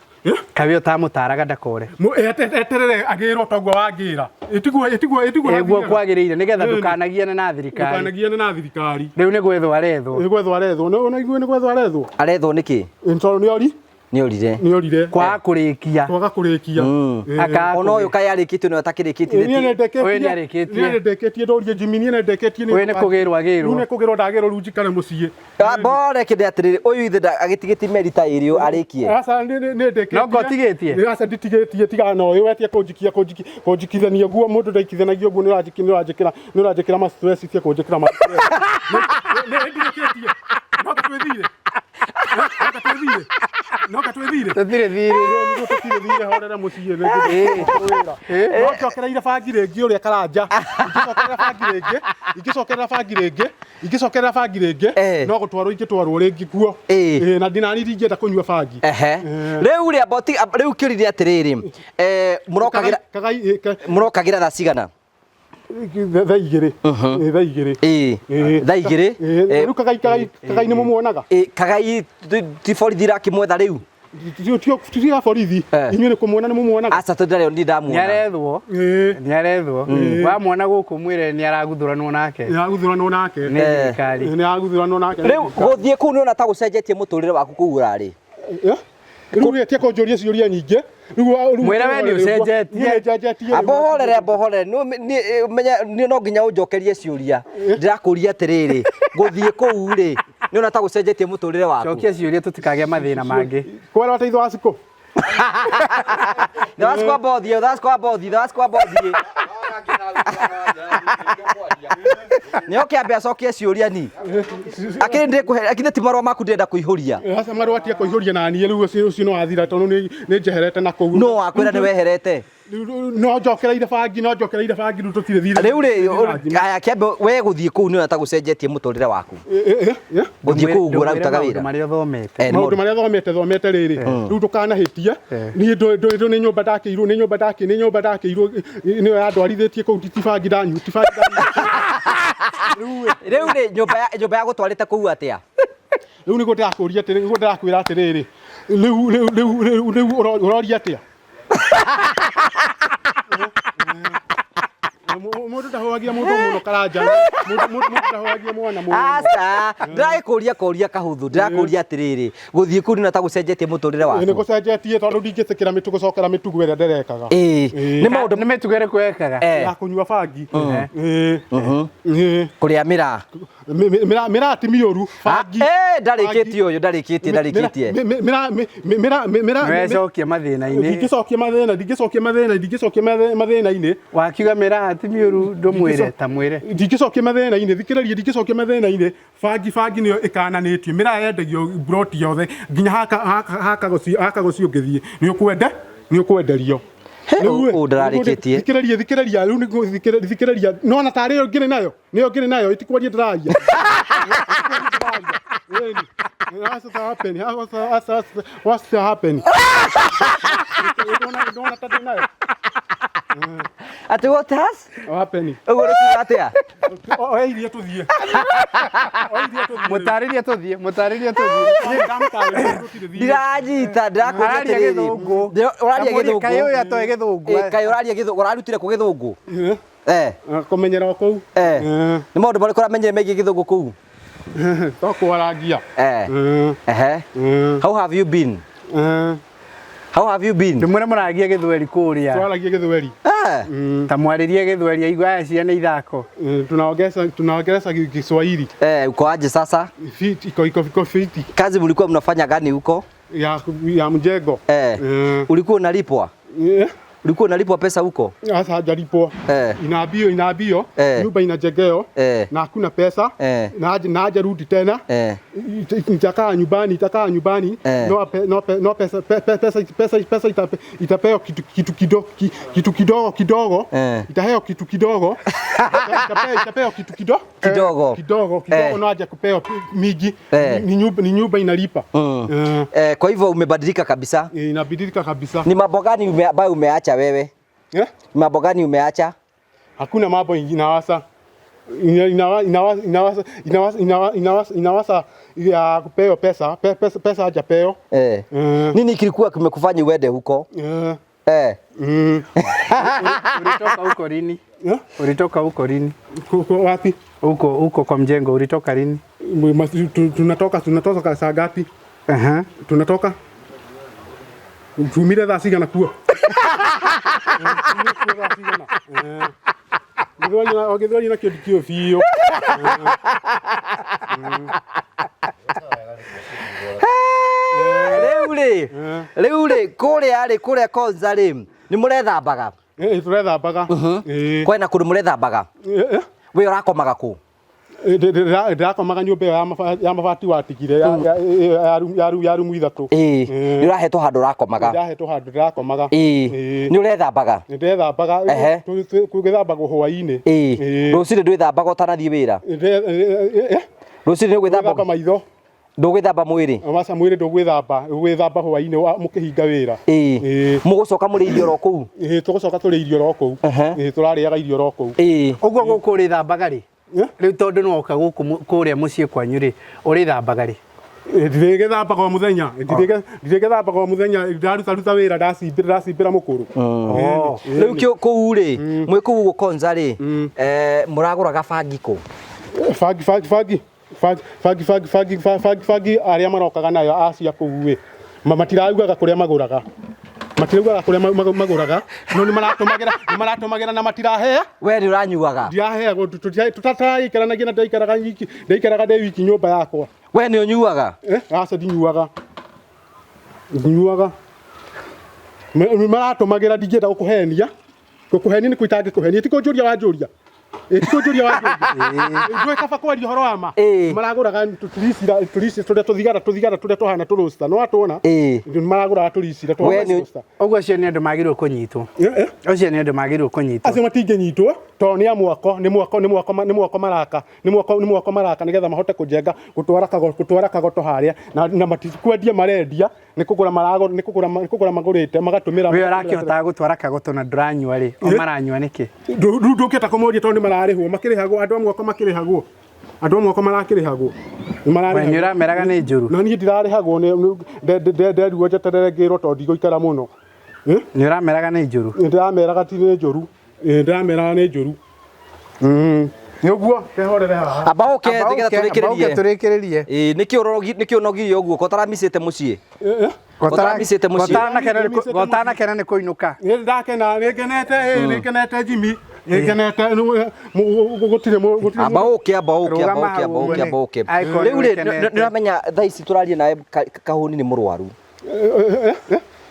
Kaĩ ũtamũtaraga ndakore. Eterere agĩrwo toguo wangĩra. Ĩtiguo ĩtiguo ĩtiguo. Ĩguo kwagĩrĩire nĩgetha ndũkanagiane na thirikari. Ndũkanagiane na thirikari. Rĩu nĩ gwethwo arethwo. Nĩ gwethwo arethwo. Nĩ nĩ gwethwo arethwo. Arethwo nĩkĩ? Tondũ nĩ ori. Nĩ orire. Nĩ orire. Kwaga kũrĩkia. Kwaga kũrĩkia. Ona ũyũ kaĩ arĩkĩtie no atakĩrĩkĩtie. Niĩ nĩ ndĩkĩtie. Ũyũ nĩ arĩkĩtie. Niĩ nĩ ndĩkĩtie ndũrie Jimmy, niĩ nĩ ndĩkĩtie. Ũyũ nĩ kũgĩrwo agĩrwo. Rĩu nĩ kũgĩrwo ndagĩrwo rĩu njikare mũciĩ. Bore kĩndĩ atĩrĩrĩ, ũyũ ithe agĩtigĩtie meri ta ĩrĩ arĩkie. Aca nĩ ndĩkĩtie. No ngo ũtigĩtie? Aca nditigĩtie tiga na ũyũ wetie kũnjikia kũnjikia kũnjikithania ũguo mũndũ ndaikithanagia ũguo nĩ ũranjikia nĩ ũranjĩkĩra nĩ ũranjĩkĩra ma stress tie kũnjĩkĩra ma stress. Nĩ ndirĩkĩtie. No twĩthire. No twĩthire. No twĩthire. Tũtirĩ thirĩ. Tũtirĩ thirĩ horera mũciĩ nĩ No njokereire bangi rĩngĩ ũrĩa Karanja. Ingĩcokerera bangi rĩngĩ. Ingĩcokerera bangi rĩngĩ. Ingĩcokerera bangi rĩngĩ. No gũtwarwo ingĩtwarwo rĩngĩ kuo. Na ndinani ndingĩenda kũnyua bangi. Rĩu rĩ amba rĩu kĩũria atĩrĩrĩ, mũrokagĩra mũrokagĩra thaa cigana? Thaa igĩrĩ. Thaa igĩrĩ. Thaa igĩrĩ. Rĩu Kagai Kagai nĩ mũmuonaga? Kagai ti borithi irakĩmwetha rĩu? Ti ya borithi. Inyuĩ nĩ kũmuona nĩ mũmuonaga? Aca tũndarĩ ni ndamuona. Nĩ arethwo. Nĩ arethwo. Wamuona gũkũ mwĩre nĩ araguthũranwo nake. Nĩ araguthũranwo nake. Nĩ thirikari. Nĩ araguthũranwo nake. Rĩu gũthiĩ kũu nĩ ũrona ta gũcenjetie mũtũrĩre waku kũu ũrarĩ? Rĩu rĩ tie kũnjũria ciũria nyingĩ. Mwĩre we nĩ ũcenjetie. Amba ũhorere, amba ũhorere. Menya no nginya ũnjokerie ciũria. Ndĩrakũria atĩrĩrĩ, gũthiĩ kũu rĩ, nĩ ũrona ta gũcenjetie mũtũrĩre waku? Cokia ciũria tũtikagĩa mathĩna mangĩ. Kwera wateithio wa cikũ. Tha wa amba ũthiĩ, tha wa amba ũthiĩ, tha wa amba ũthiĩ. Nĩ oke ambe acokie ciũria ni. Akĩrĩ ndĩkũhe, akĩrĩ ti marũa maku ndĩrenda kũihũria. Aca marũa tia kũihũria na niĩ rĩu ũcio no wathira tondũ nĩ njeherete na kũu. No wakwĩra nĩ weherete. No njokereire bangi, no njokereire bangi rĩu tũtirĩ thirĩ. Rĩu rĩ, aya kĩambe we gũthiĩ kũu nĩ ũrona ta gũcenjetie mũtũrĩre waku. Gũthiĩ kũu ũguo ũrarutaga wĩra. Maũndũ marĩa ũthomete. Maũndũ marĩa thomete thomete rĩrĩ, rĩu ndũkanahĩtie. Niĩ ndũ nĩ nyũmba ndakĩirwo, nĩ nyũmba ndakĩ, nĩ nyũmba ndakĩirwo nĩyo yandwarithĩtie kũu ti bangi ndanyua, ti bangi ndanyua. Rĩu rĩ, nyũmba ya gũtwarĩte kũu atĩa? Rĩu nĩguo ndĩrakũria atĩrĩ, nĩguo ndĩrakwĩra atĩrĩrĩ, rĩu rĩu rĩu rĩu rĩu ũroria atĩa? Mũndũ ndahũagia mũndũ mũno Karanja. Mũndũ ndahũagia mwana mũno. Aca, ndĩragĩkũria koria kahũthũ, ndĩrakũria atĩrĩrĩ, gũthiĩ kũu nĩ ta gũcenjetie mũtũrĩre waku. Nĩ gũcenjetie tondũ ndingĩtĩkĩra gũcokera mĩtugo ĩrĩa ndĩrekaga. Nĩ maũndũ nĩ mĩtugo ĩrĩkũ wekaga? Ya kũnyua bangi. Kũrĩa mĩraa. Mĩraa ti mĩũru, bangi. Ndarĩkĩtie ũyũ, ndarĩkĩtie, ndarĩkĩtie. Nĩwecokia mathĩna-inĩ. Ndingĩcokia mathĩna, ndingĩcokia mathĩna, ndingĩcokia mathĩna-inĩ. Wakiuga mĩraa ti mĩũru ndũmwĩre, ta mwĩre. Ndingĩcokia mathĩna-inĩ, thikĩrĩria, ndingĩcokia mathĩna-inĩ. Bangi bangi nĩyo ĩkananĩtio. Mĩraa yendagio mburoti yothe nginya haka gũciĩ ũngĩthiĩ nĩ ũkwenda, nĩ ũkwenderio. Ũũ ndararĩkĩtie. Thikĩrĩria, thikĩrĩria, rĩu nĩguo thikĩrĩria. Nĩwona tarĩ yo ngĩrĩ nayo? Nĩyo ngĩrĩ nayo, itikwaria ndĩraria. What's happening? What's happening? Ndona ta ndĩ nayo. Atĩ what has? Happening. Ũguo nĩ kuuga atĩa? Oya iria tũthiĩ. Oya iria tũthiĩ. Mũtarĩrie tũthiĩ, mũtarĩrie tũthiĩ. Ndiranyita, ndĩrakũria Araria atĩrĩrĩ. gĩthũngũ. Ũraria gĩthũngũ. Kaĩ ũyũ atoĩ gĩthũngũ. Kaĩ ũraria gĩthũngũ, ũrarutire kũ gĩthũngũ? Kũmenyera o kũu. Nĩ maũndũ marĩkũ ũramenyire megiĩ gĩthũngũ kũu? To kwarangia. How have you been? How have you been? Ndĩmwĩre mũragia gĩthweri kũrĩa. Twaragia gĩthweri. Ta mwarĩrie gĩthweri aigua aya ciana ithako. Tunaongelesha Kiswahili. Uko aje sasa? Fiti, iko iko iko fiti. Kazi mlikuwa mnafanya gani huko? Ya mjengo. Ulikuwa unalipwa? Ulikuwa unalipwa pesa huko? Sasa hajalipwa. Inaambio inaambio nyumba inajengeo na hakuna pesa na hajarudi tena. Nitakaa nyumbani, itakaa nyumbani no no pesa pesa pesa pesa itapewa kitu kidogo, kitu kidogo kidogo, itapewa kitu kidogo, itapewa kitu kidogo kidogo kidogo kidogo, no haja kupewa mingi. Ni nyumba inalipa. Kwa hivyo umebadilika kabisa. Inabadilika kabisa. Ni mambo gani ambayo umeacha wewe? Ni mambo gani umeacha? Hakuna mambo inawasa inawasa inawasa inawasa inawasa ya kupewa pesa pesa pesa hajapewa. Nini kilikuwa kimekufanya uende huko? Ulitoka huko lini? Ulitoka huko lini? Wapi? Huko huko kwa mjengo ulitoka lini? Tunatoka saa ngapi? Tunatoka tumire thaa cigana kuo? Githweri na kĩndũ kĩo biũ. Rĩu rĩ kũrĩa rĩ kũrĩa Konza rĩ nĩ mũrethambaga? Tũrethambaga. Kwena kũndũ mũrethambaga? We ũrakomaga kũ? Ndĩrakomaga nyũmba ĩyo ya mabati watigire ya rumu 3. Nĩ ũrahetwo handũ ũrakomaga? Ndĩrahetwo handũ ndĩrakomaga. Nĩ ũrethambaga? Nĩndethambaga. Gwĩthambagwo hwaĩ-inĩ. Rũcinĩ ndwĩthambaga ũtanathiĩ wĩra? Rũcinĩ nĩ ũgwĩthamba maitho? Ndũgwĩthamba mwĩrĩ? Maca mwĩrĩ ndũgwĩthamba, ũgwĩthamba hwaĩ-inĩ mũkĩhinga wĩra. Mũgũcoka mũrĩ irio oro kũu? Tũgũcoka tũrĩ irio oro kũu. Tũrarĩaga irio oro kũu. Ũguo gũkũ ũrĩthambaga rĩ? Rĩu tondũ nĩ woka gũkũ kũrĩa mũciĩ kwanyu rĩ, ũrĩthambaga rĩ? Ndirĩgĩthambaga o mũthenya, ndirĩgĩthambaga o mũthenya, ndaruta wĩra ndacimbĩra mũkũrũ. Rĩu kũu rĩ, mwĩ kũu ũguo Konza rĩ, mũragũraga bangi kũ? Bangi bangi bangi bangi bangi bangi bangi bangi arĩa marokaga nayo acia kũu ĩ, matiraugaga kũrĩa magũraga. Matiraugaga kũrĩa magũraga, no nĩ maratũmagĩra, nĩ maratũmagĩra na matirahea. We nĩ ũranyuaga? Ndiraheagwo, tũtaraikaranagia na ndaikaraga wiki, ndaikaraga ndĩ wiki nyũmba yakwa. We nĩ ũnyuaga? Aca ndinyuaga. Ndinyuaga. Maratũmagĩra, ndingĩenda gũkũhenia. Gũkũhenia nĩ kũ itangĩkũhenia, ti kũnjũria wanjũria. Ti kũnjũria wanjũria. Ndũĩ kaba kwaria ũhoro wa ma. Maragũraga tũricira tũrĩa tũthigara tũthigara tũrĩa tũhana tũrũcita, nĩ watũona? Maragũraga tũricira tũhana tũrũcita. Ũguo acio nĩ andũ magĩrĩirwo kũnyitwo. Acio nĩ andũ magĩrĩirwo kũnyitwo. Acio matingĩnyitwo tondũ nĩ a mwako, nĩ mwako, nĩ mwako, nĩ mwako maraka, nĩ mwako, nĩ mwako maraka nĩgetha mahote kũjenga, gũtwara kagoto harĩa na matikwendia marendia, nĩ kũgũra maragũra, nĩ kũgũra, nĩ kũgũra magũrĩte magatũmĩra. We ũrakĩhotaga gũtwara kagoto na ndũranyua rĩ, o maranyua nĩkĩ? Rĩu ndũngĩhota kũmoria tondũ nĩ mararĩhwo, makĩrĩhagwo, andũ a mwako makĩrĩhagwo. Andũ a mwako marakĩrĩhagwo. We nĩ ũrameraga nĩ njũru? Na niĩ ndirarĩhagwo, nderirwo njeterere ngĩrwo tondũ ndigũikara mũno. Nĩ ũrameraga nĩ njũru? Ndĩrameraga ti nĩ njũru. Ndĩrameraga nĩ njũru. Nĩ ũguo, kehorere haha. Amba ũke nĩgetha tũrĩkĩrĩrie. Amba ũke tũrĩkĩrĩrie. Nĩkĩ ũnogirie ũguo? Ko ũtaramicĩte mũciĩ? Ũtaramicĩte mũciĩ? Gotanakena nĩ kũinũka. Nĩ ndakena, nĩ ngenete, nĩ ngenete Jimmy. Nĩ ngenete, gũtirĩ gũtirĩ. Amba ũke, amba ũke, amba ũke, amba ũke, amba ũke. Rĩu rĩ, nĩ ũramenya thaa ici tũraria nawe Kahũni nĩ mũrwaru.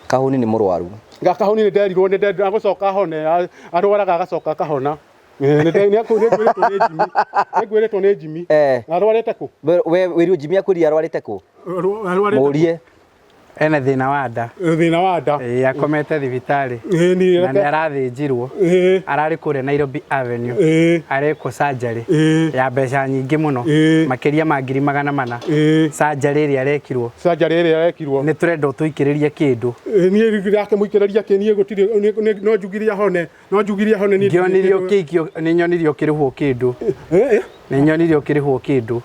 Kahũni nĩ mũrwaru. Kahũni nĩ nderirwo, nĩ nderirwo agũcoka ahone, arwaraga agacoka akahona. Nĩ ngwĩrĩtwo nĩ Jimmy. Arwarĩte kũ? We wĩrirwo Jimmy akwĩrire arwarĩte kũ? Mũrie. Ena thĩna wa nda. Thĩna wa nda. Akomete thibitarĩ. Na nĩ arathĩnjirwo. Ararĩ kũrĩa Nairobi Avenue. Arekwo surgery ya mbeca nyingĩ mũno. Makĩria ma 400,000. Surgery ĩrĩa arekirwo. Surgery ĩrĩa arekirwo. Nĩ tũrenda ũtũikĩrĩrie kĩndũ. Niĩ ndakĩmũikĩrĩria kĩ, niĩ gũtirĩ, no njugirie ahone. No njugirie ahone niĩ. Ngĩonirio kĩikio, nĩ nyonirio ũkĩrĩhwo kĩndũ. Nĩ nyonirio ũkĩrĩhwo kĩndũ.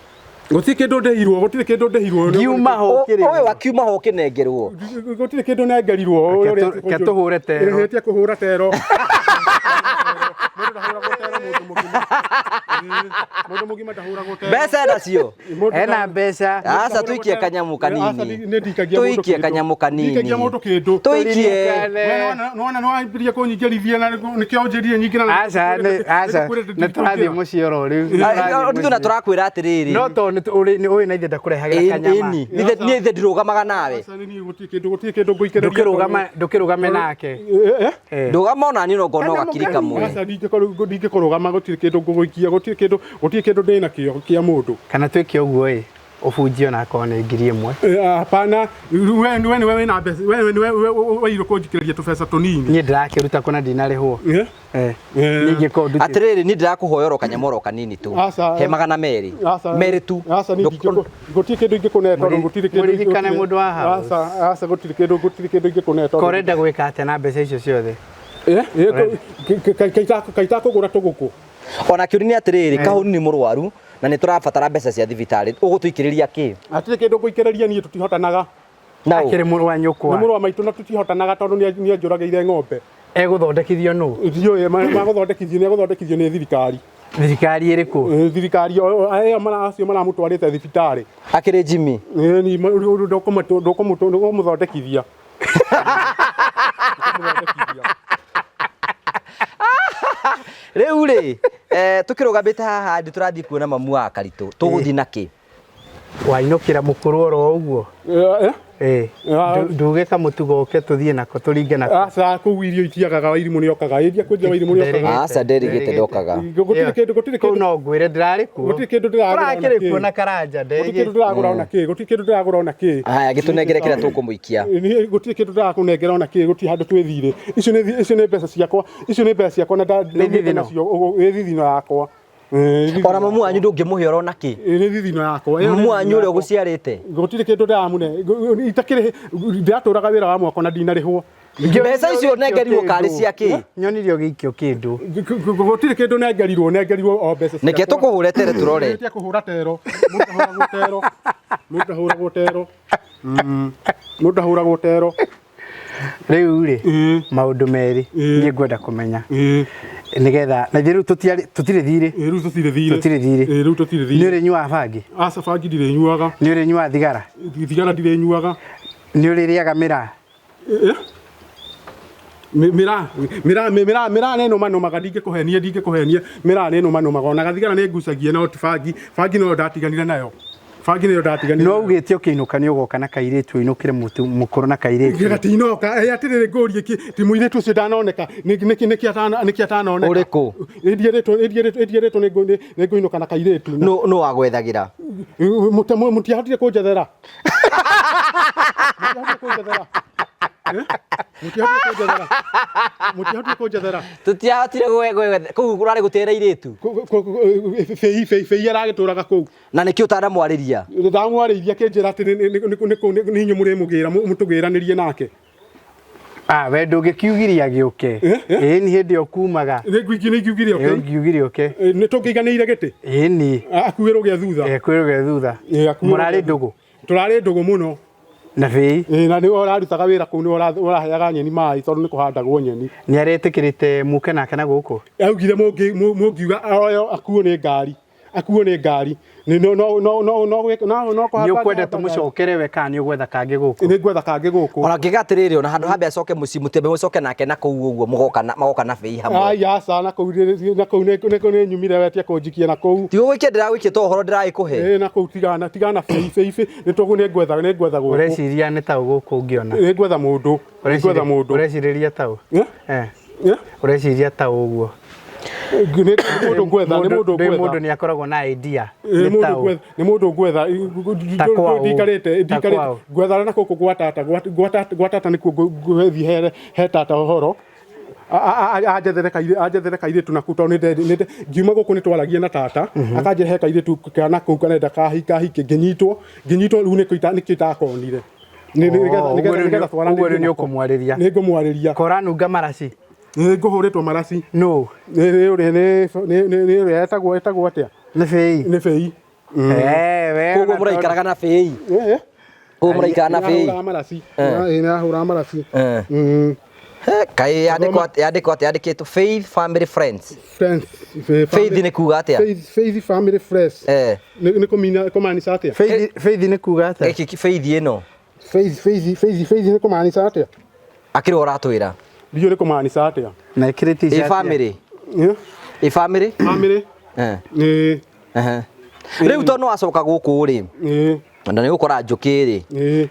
Gũtirĩ kĩndũ ndĩhirwo, gũtirĩ kĩndũ ndĩhirwo. Ngiuma ho ũkĩrĩhwo. Ũyũ akiuma ho ũkĩnengerwo. Gũtirĩ kĩndũ nengerirwo. Reke tũhũre tero. Reke kũhũra tero. Mũndũ ndahũragwo tero. Mũndũ mũgima. Mũndũ mũgima ndahũragwo tero. Mbeca nacio. Mũndũ Ena mbeca. Aca tuikie kanyamu kanini. Nĩ ndikagia mũndũ Tuikie kĩndũ. kanyamu kanini. Ndikagia mũndũ kĩndũ. Tuikie. We nĩwona nĩwambĩrĩria kũnyingĩrithia na nĩkĩo ũnjĩrire nyingĩ na Aca nĩ aca nĩ tũrathiĩ mũciĩ oro rĩu. Nditũ na tũrakwĩra atĩrĩrĩ. No to nĩ ũĩ na ithe ndakũrehagĩra kanyama. Ĩni. Niĩ ithe ndirũgamaga nawe. Aca nĩ gũtirĩ kĩndũ gũtirĩ kĩndũ ngũikĩrĩria. Ndũkĩrũgama ndũkĩrũgame nake. Eh, eh. Ndũgama ona niĩ no ngona gakiri kamwe. Aca ndingĩkũrũgama gũtirĩ kĩndũ ngũgũikia gũtirĩ kĩndũ gũtirĩ kĩndũ ndĩ nakĩo kĩa mũndũ. Kana twĩke ũguo ĩ ũbunjie ona akorwo nĩ 1,000. Eh, Hapana, we we niwe wĩna mbeca we niwe weirwo kũnjikĩrĩria tũbeca tũnini. Niĩ ndĩrakĩruta kũna ndinarĩhwo. Eh? Eh. Eh. Niĩ ingĩkorwo ndutĩte. Atĩrĩrĩ niĩ ndĩrakũhoya oro kanyamũ oro kanini tu. Aca. He 200. Aca. Merĩ tu. Aca niĩ gũtirĩ kĩndũ ingĩkũne tondũ gũtirĩ kĩndũ. Mũririkane mũndũ wa house. Aca aca gũtirĩ kĩndũ gũtirĩ kĩndũ ingĩkũne tondũ. Ko ũrenda gwĩka atĩa na mbeca icio ciothe? Eh, eh, kaitakũgũra tũgũkũ. Ona kĩũria nĩ atĩrĩrĩ kahũni nĩ mũrwaru na nĩ tũrabatara mbeca cia thibitarĩ. Ũgũtũikĩrĩria kĩ? Hatirĩ kĩndũ ngũikĩrĩria niĩ tũtihotanaga. Na ũ? Akĩrĩ mũrũ wa nyũkwa. Nĩ mũrũ wa maitũ na tũtihotanaga tondũ nĩ anjũragĩire ng'ombe. Egũthondekithio nũ? Ndiũĩ magũthondekithio nĩ egũthondekithio nĩ thirikari. Thirikari ĩrĩkũ? Eh, Thirikari ĩyo acio maramũtwarĩte thibitarĩ. Akĩrĩ Jimmy. Eh, ni ndũkũmũthondekithia. Ndũkũmũthondekithia. Rĩu rĩ, tũkĩrũgamĩte haha ndĩ tũrathiĩ kuona mamu wa Karitũ. Tũgũthiĩ na kĩ? Wainũkĩra mũkũrũ oro ũguo. Eh, eh? Eh. Ah. Nduge kamũtugo ũke tũthiĩ nako tũringe nako. Aca kũu irio itiagaga Wairimũ nĩokaga. Ĩndia kwendia Wairimũ nĩokaga. Aca nderigĩte ndokaga. Gũtirĩ kĩndũ gũtirĩ Kũu kĩndũ no ngwĩre ndĩrarĩ kuo. Gũtirĩ kĩndũ ndĩragũra ona Tũrakĩrĩ kĩ. kuo na karanja gũtirĩ kĩndũ nderigĩte. ndĩragũra ona kĩ. Gũtirĩ kĩndũ ndĩragũra ona kĩ. Haya gĩtũnengere kĩrĩa tũkũmũikia. Niĩ gũtirĩ kĩndũ ndĩrakũnengera ona kĩ gũtirĩ handũ twĩthire. Icio nĩ icio nĩ mbeca ciakwa. Icio nĩ mbeca ciakwa na Nĩ thithino. nacio nĩ thithino yakwa. Eh, Ona mamu wanyu ndũngĩmũhe oro na kĩ? Nĩ thithino yakwa. Ĩyo nĩ Mamu wanyu thithino ũrĩa yakwa. ũgũciarĩte. Gũtirĩ kĩndũ ndĩramũne. Itakĩrĩ ndĩratũraga wĩra wa mwako na ndinarĩhwo. Mbeca icio nengerirwo karĩ cia kĩ? Nyonire ũgĩikio kĩndũ. Gũtirĩ kĩndũ nengerirwo nengerirwo o mbeca ciakwa. Nĩkĩ tũkũhũre tere tũrore. Nĩtia kũhũra tero. Mũndũ ahũragwo tero. Mũndũ ahũragwo tero. Mũndũ ahũragwo tero. Rĩu rĩ Ĩĩ. maũndũ merĩ Ĩĩ. niĩ ngwenda kũmenya Ĩĩ. nĩgetha na ithuĩ rĩu tũtirĩ thirĩ Ĩĩ, rĩu tũtirĩ thirĩ. Tũtirĩ thirĩ. Ĩĩ, rĩu tũtirĩ nĩ thirĩ. ũrĩnyuaga bangi Aca bangi ndirĩnyuaga. nĩ ũrĩnyuaga thigara Thigara ndirĩnyuaga. nĩ ũrĩrĩaga mĩraa Ĩĩ. Mĩraa mĩraa mĩraa mĩraa nĩ nũmanũmaga ndingĩkũhenia ndingĩkũhenia mĩraa nĩ nũmanũmaga ona gathigara nĩ ngucagia no ti bangi bangi no ndatiganire nayo bangi nĩyo ndatiganire no ugĩte ũkĩinũka nĩ ũgoka na kairĩtu ũinũkĩre mũkũrũ na kairĩtu gatinoka atĩrĩrĩ ngũrie kĩ ti mũirĩtu ũcio ndanoneka nĩkĩ atanoneka Ũrĩkũ? ĩndierĩtwo nĩ ngũinũka na kairĩtu Nũ wagwethagĩra? Mũtiahotire kũnjethera Mũtiahotire kũnjethera Eh? Mũtiahotire kũnjethera Mũtiahotire kũnjethera Tũtiahotire kũu kũrarĩ gũtĩra airĩtu. Bĩi bĩi bĩi aragĩtũraga kũu Na nĩkĩ ũtanamwarĩria? Ndamwarĩirie akĩnjĩra atĩ nĩ inyuĩ mũrĩmũgĩra mũtũgĩranĩrie nake Ah, we ndũngĩkiugiria gĩũke ĩĩ nĩ hĩndĩ ĩyo kumaga Nĩ ngingiugire ĩĩ oke ngiugire ũke nĩ tũngĩiganĩire gĩtĩ ĩĩ nĩ akuĩrwo gĩa thutha kwĩrwo gĩa thutha Ĩĩ, akuĩrwo mũrarĩ gĩa- ndũgũ tũrarĩ ndũgũ mũno na bĩi Ĩĩ, na nĩwe ũrarutaga wĩra kũu nĩwe ũraheaga nyeni maĩ tondũ nĩ kũhandagwo nyeni nĩ aretĩkĩrĩte mũke nake na gũkũ augire mũngiuga oyo akuo nĩ ngari akuo nĩ ngari Nĩ- no no no no no no no nĩ ũkwenda tũmũcokere we kana nĩ ũgwetha kangĩ gũkũ nĩ ngwetha kangĩ gũkũ Ona ngĩga atĩrĩrĩ ona handũ hambe acoke mũciĩ mũtiambe mũcoke nake na kũu ũguo mũgoka na magoka na bĩi hamwe. ai aca na kũu na kũu nĩ nyumire wetie kũnjikia na kũu Ti gũgũikia ndĩragũikia to ũhoro ndĩragĩkũhe. Ĩĩ, na kũu tigana tigana bĩi bĩi bĩi nĩ tũgũ nĩ ngwetha nĩ ngwetha gũkũ ũreciria nĩ taũ gũkũ ũngĩona nĩ ngwetha mũndũ nĩ ngwetha mũndũ ũrecirĩria taũ Eh? Eh, Eh? ũreciria taũ ũguo Nĩ mũndũ ngwetha nĩ mũndũ ndĩ mũndũ ngwetha nĩ akoragwo na idea Ĩĩ, nĩ mũndũ taũ ngwetha nĩ mũndũ ngwetha Ta kwaũ. ndikarĩte Ta ndikarĩte kwaũ. ngwethana na gũkũ gwa tata gwa tata nĩkuo ngũthiĩ he tata ũhoro anjethere kairĩtu naku tondũ ngiuma gũkũ nĩ twaragia na tata akanjĩra he kairĩtu kana kũu karenda kahike ngĩnyitwo ngĩnyitwo rĩu nĩkĩo itakonire Oh, ũguo rĩu nĩ ũkũmwarĩria. nĩ ngũmwarĩria koranunga maraci nĩ ngũhũrĩtwo maraci nũ nĩ ũrĩa etagwo etagwo atĩa nĩ bĩi nĩ bĩi Eh, we Koguo ona mũraikaraga na bĩi. Eh, eh. Koguo mũraikara na bĩi. Nĩahũraga maraci. Ĩĩ, nĩahũraga maraci. Eh. Mm. Kaĩ yandĩkwo yandĩkwo atĩa? Yandĩkĩtwo Faith Family Friends. Friends. Faith nĩ kuga atĩa? Faith Family Friends. Nĩ kũmina kũmaanisha atĩa? Faith nĩ kuga atĩa? Gĩkĩ Faith ĩno. Faith Faith Faith Faith nĩ kũmaanisha atĩa? Akĩrĩ ũratwĩra. Ndiũĩ nĩ kũmaanisha atĩa. Na ĩkĩrĩte Ĩ family. Ĩ family? Family. Ĩ. Rĩu tondũ nĩwacoka gũkũ rĩ. Na nĩ ũgũkora njũkĩ rĩ.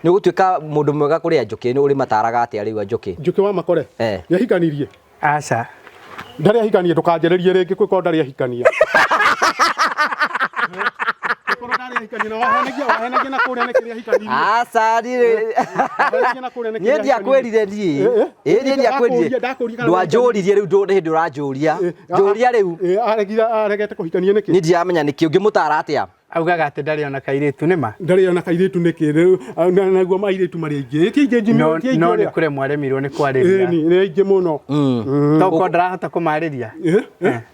Nĩ ũgũtuĩka mũndũ mwega kũrĩ njũkĩ, nĩ ũrĩmataraga atĩa rĩu njũkĩ? Njũkĩ wa makore. Nĩ ahikanirie? Aca. Ndarĩ ahikanie, ndũkanjĩrĩrie rĩngĩ kwĩkorwo ndarĩ ahikania. Kwĩkorwo ndarĩ ahikania na wahenagia wahenagia na kũrĩa nĩ kĩrĩa ahikanirie. Aca niĩ Wahenagia na kũrĩa nĩ niĩ kĩrĩa ndiakwĩrire niĩ. Ĩ niĩ ndiakwĩrire. Ndakũria kana Ndwanjũririe rĩu nĩ hĩndĩ ũranjũria. Njũria rĩu. Aregire aregete kũhikania nĩkĩ? Niĩ ndiramenya nĩkĩ ũngĩmũtara atĩa? Augaga atĩ ndarĩ ona kairĩtu nĩ ma. Ndarĩ ona kairĩtu nĩkĩ? Rĩu naguo mairĩtu marĩ aingĩ. Ti aingĩ Jimmy, ti aingĩ No nĩ ũrĩa. kũremwo aremirwo nĩ kwarĩria. Ĩni, nĩ aingĩ mũno. Tokorwo ndarahota kũmarĩria.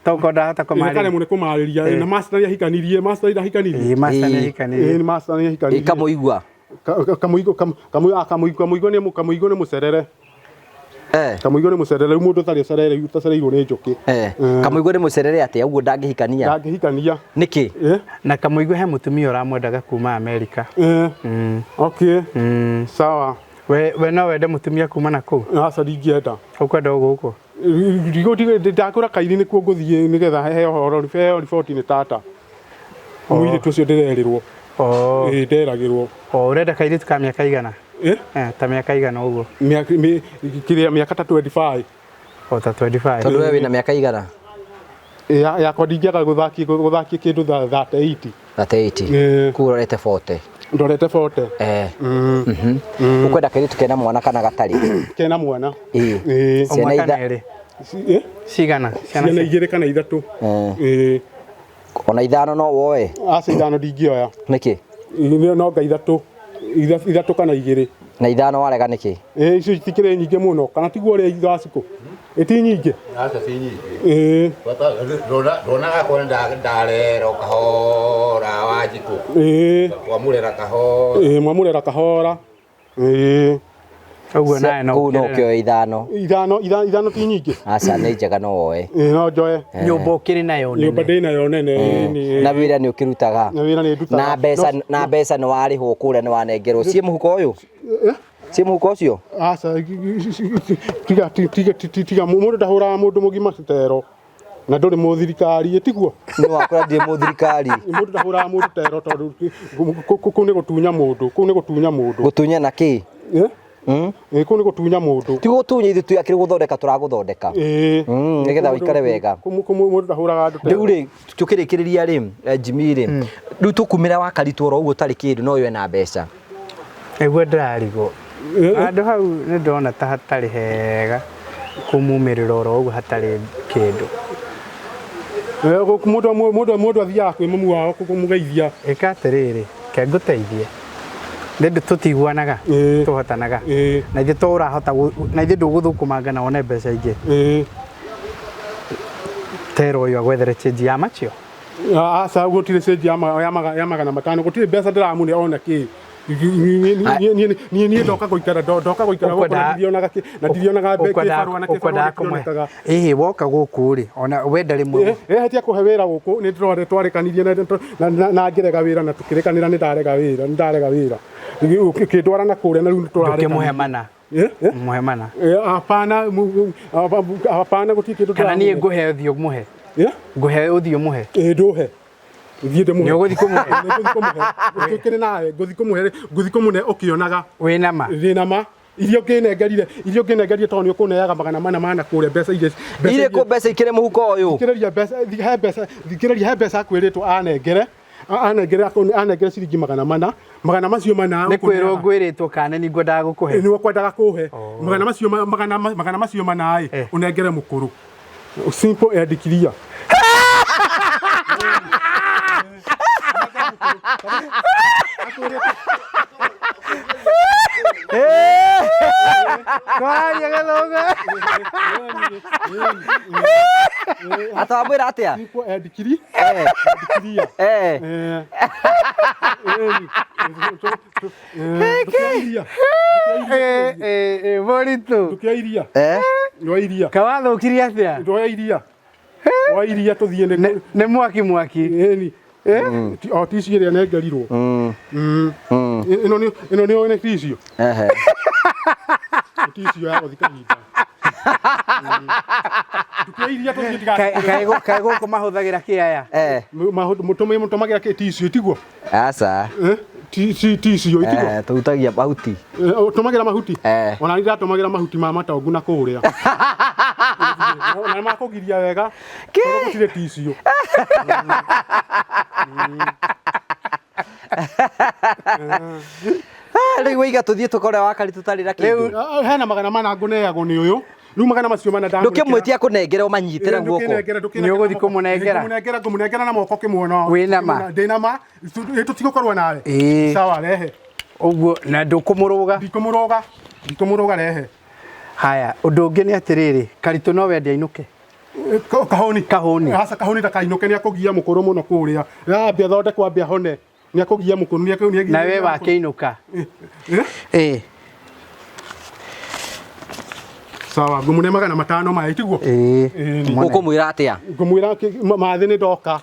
Tokorwo ndarahota kũmarĩria. Karemwo nĩ kũmarĩria. Na master nĩ ahikanirie, master nĩ ahikanirie. Ĩ, master nĩ ahikanirie. Ĩ, master nĩ ahikanirie. Kamũigua. Kamũigua kamũigua nĩ kamũigua nĩ mũcerere. Kamũigua nĩ mũcerere, rĩu mũndũ ũtarĩ ũcerere ũtacereirwo nĩ njũkĩ. Kamũigua nĩ mũcerere atĩa ũguo ndangĩhikania? Ndangĩhikania. Nĩkĩ? Na Kamũigua he mũtumia ũramwendaga kuma Amerika. Okay. Sawa. We no wende mũtumia kuma na kũu? Aca ndingĩenda. Ũkwenda o gũkũ? Ndakũra kairi nĩkuo ngũthiĩ nĩgetha heo ũhoro heo riboti nĩ tata. Mũirĩtu ũcio ndĩrerĩrwo. Ĩ nderagĩrwo. Ũrenda kairĩtu ka mĩaka igana? Ta mĩaka igana ũguo? Kĩrĩa mĩaka ta 25. O ta 25. Tondũ we wĩna mĩaka igana? Yakwa ndingĩaga gũthakia gũthakia kĩndũ 38. 38. Kũu ũrorete 40. Ndorete 40. Ũkwenda kairĩtu kena mwana kana gatarĩ? Kena mwana. Ĩ. Ciana Ũmwe kana erĩ? Cigana? Ciana igĩrĩ kana ithatũ. Ona ithano no woe? Aca ithano ndingĩoya. Nĩkĩ? No nga ithatũ. Ithatũ kana igĩrĩ. Na ithano warega nĩkĩ? Ĩ icio itikĩrĩ nyingĩ mũno kana tiguo ũrĩa Gacikũ? Ĩ ti nyingĩ? Aca ti nyingĩ. Ĩ. Ndonaga kwa ndarero kahora Wanjikũ. Ĩ. Twamũrera kahora. Ĩ mwamũrera kahora. Ĩ. Ũguo nawe no Kũu no ũkĩoe ithano. Ithano ithano ti nyingĩ? Aca nĩ njega no woe. Ĩ no njoe. Nyũmba ũkĩrĩ nayo nene. Nyũmba ndĩ nayo nene. Na wĩra nĩ ũkĩrutaga. Na wĩra nĩ ndutaga. Na mbeca na mbeca nĩ warĩhwo kũrĩa nĩ wanengerwo. Ciĩ mũhuko ũyũ? Ciĩ mũhuko ũcio? Aca tiga tiga tiga mũndũ ndahũraga mũndũ mũgima tero. Na ndũrĩ mũthirikari tiguo? Nĩ wakora ndirĩ mũthirikari. Mũndũ ndahũraga mũndũ tero tondũ kũu nĩ gũtunya mũndũ, kũu nĩ gũtunya mũndũ. Gũtunya na kĩ? Ĩ kũu nĩ gũtunya mũndũ. Ti gũtunya ithuĩ twĩ akĩrĩ gũthondeka tũragũthondeka. Nĩgetha ũikare wega. Mũndũ ndahũraga andũ tero. Rĩu rĩ tũkĩrĩkĩrĩria rĩ Jimmy rĩ rĩu tũkumĩra wakaritwo oro ũguo ũtarĩ kĩndũ no ũyũ ena mbeca. Nĩguo ndĩrarigwo. Handũ hau nĩ ndĩrona ta hatarĩ hega kũmumĩrĩra oro ũguo hatarĩ kĩndũ. Mũndũ mũndũ mũndũ athiaga kwĩ mamu wao kũmũgeithia. Ĩka atĩrĩrĩ, ke ngũteithie. Nĩ tũtiguanaga, tũhotanaga. Na ithuĩ to ũrahota na ithuĩ ndũgũthũkũmanga na wone mbeca ingĩ. Tero ũyũ agwethere change ya macio. Aca gũtirĩ change ya magana matano gũtirĩ mbeca ndĩramũne ona kĩ. Niĩ ndoka gũikara ndoka gũikara gũkũ na ndirionaga na ndirionaga kĩbarũa na kĩbarũa gĩtionekaga. Ĩhĩ woka gũkũ rĩ ona wenda rĩmwe. Hetia kũhe wĩra gũkũ nĩ ndĩrona twarĩkanirie na ngĩrega wĩra na tũkĩrĩkanĩra nĩ ndarega wĩra nĩ ndarega wĩra. Ũkĩndwara na kũrĩa na rĩu nĩ tũrarĩkanĩria. Ndũkĩmũhe mana. Mũhe mana. Hapana hapana gũtirĩ kĩndũ Kana niĩ ngũhe ũthiĩ ũmũhe. Ngũhe ũthiĩ ũmũhe. Ĩ ndũhe. Thiĩ ndĩmũhe. Nĩ ũgũthiĩ kũmũhe? Nĩ ngũthiĩ kũmũhe. Tũkĩrĩ nawe ngũthiĩ kũmũhe ngũthiĩ kũmũne ũkĩonaga. Wĩna ma? Ndĩna ma. Iria ũngĩnengerire iria ũngĩnengerire tondũ nĩ ũkũneaga magana mana mana kũrĩa mbeca iria Irĩkũ mbeca ikĩrĩ mũhuko ũyũ? Thikĩrĩria mbeca he mbeca thikĩrĩria he mbeca akwĩrĩtwo anengere anengere anengere ciringi magana mana magana macio mana Nĩ kwĩrwo ngwĩrĩtwo kana nĩ ngwendaga gũkũhe. Nĩ ũkwendaga kũhe. Magana macio magana magana macio mana ĩ ũnengere mũkũrũ. Simple and clear. Kwaria gĩthũngũ. Atawamwĩra atĩa? Ndikwo endikiri. Endikiria. Eh. Eh. Eh. Ndukia Eh, eh, eh, Mũritũ. Ndukia iria. Eh. Ndwa iria. Kawathũkirie atĩa? Ndwa iria. Ndwa iria tũthiĩ nĩ Nĩ mwaki mwaki. Ĩni. O tici ĩrĩa nengerirwo. Ĩno nĩ ĩno nĩ nĩ ticio. Ehe. Nĩ ticio ya gũthi kahinda. Ndukia iria tũthiĩ Kaĩ kaĩ gũkũ mahũthagĩra kĩaya? Eh. Mũtũmagĩra kĩ ticio tiguo? Aca. Eh? Ticio itiguo? Eh, tũhutagia mahuti. Ũtũmagĩra mahuti? Eh. Ona niĩ ndatũmagĩra mahuti ma matongu na kũrĩa. Na nĩ makũgiria wega. Tondũ gũtirĩ ticio. Ah, rĩu waiga tũthiĩ tũkore wakari tũtarĩ na kĩndũ. Ah, Hena 400 ngũneagwo nĩ ũyũ. Rĩu 400 macio ndamũnengera. Ndũkĩmwĩtia kũnengera ũmanyitĩre guoko. Nĩ ũgũthiĩ kũmũnengera? Ngũmũnengera ngũmũnengera na moko kĩmuona. Wĩna ma? Ndĩna ma. Tũtigũkorwo nawe. Ĩĩ. Sawa rehe. Ũguo na ndũkũmũrũga. Ndikũmũrũga. Ndikũmũrũga rehe. Haya, ũndũ ũngĩ nĩ atĩrĩrĩ, Karitũ no wende ainũke. Kahoni. Kahũni. Aca kahũni ndakainũke nĩ akũgia mũkũrũ mũno kũrĩa. Ambia athondekwo ambia hone. Nĩ akũgia mũkũrũ nĩ akũgia. Na we wakĩinũka. Eh? Ĩĩ. Sawa, ngũmũne 500 maya itiguo? Ĩĩ. Ĩĩ, Ũkũmwĩra atĩa? Ngũmwĩra mathĩ nĩ ndoka.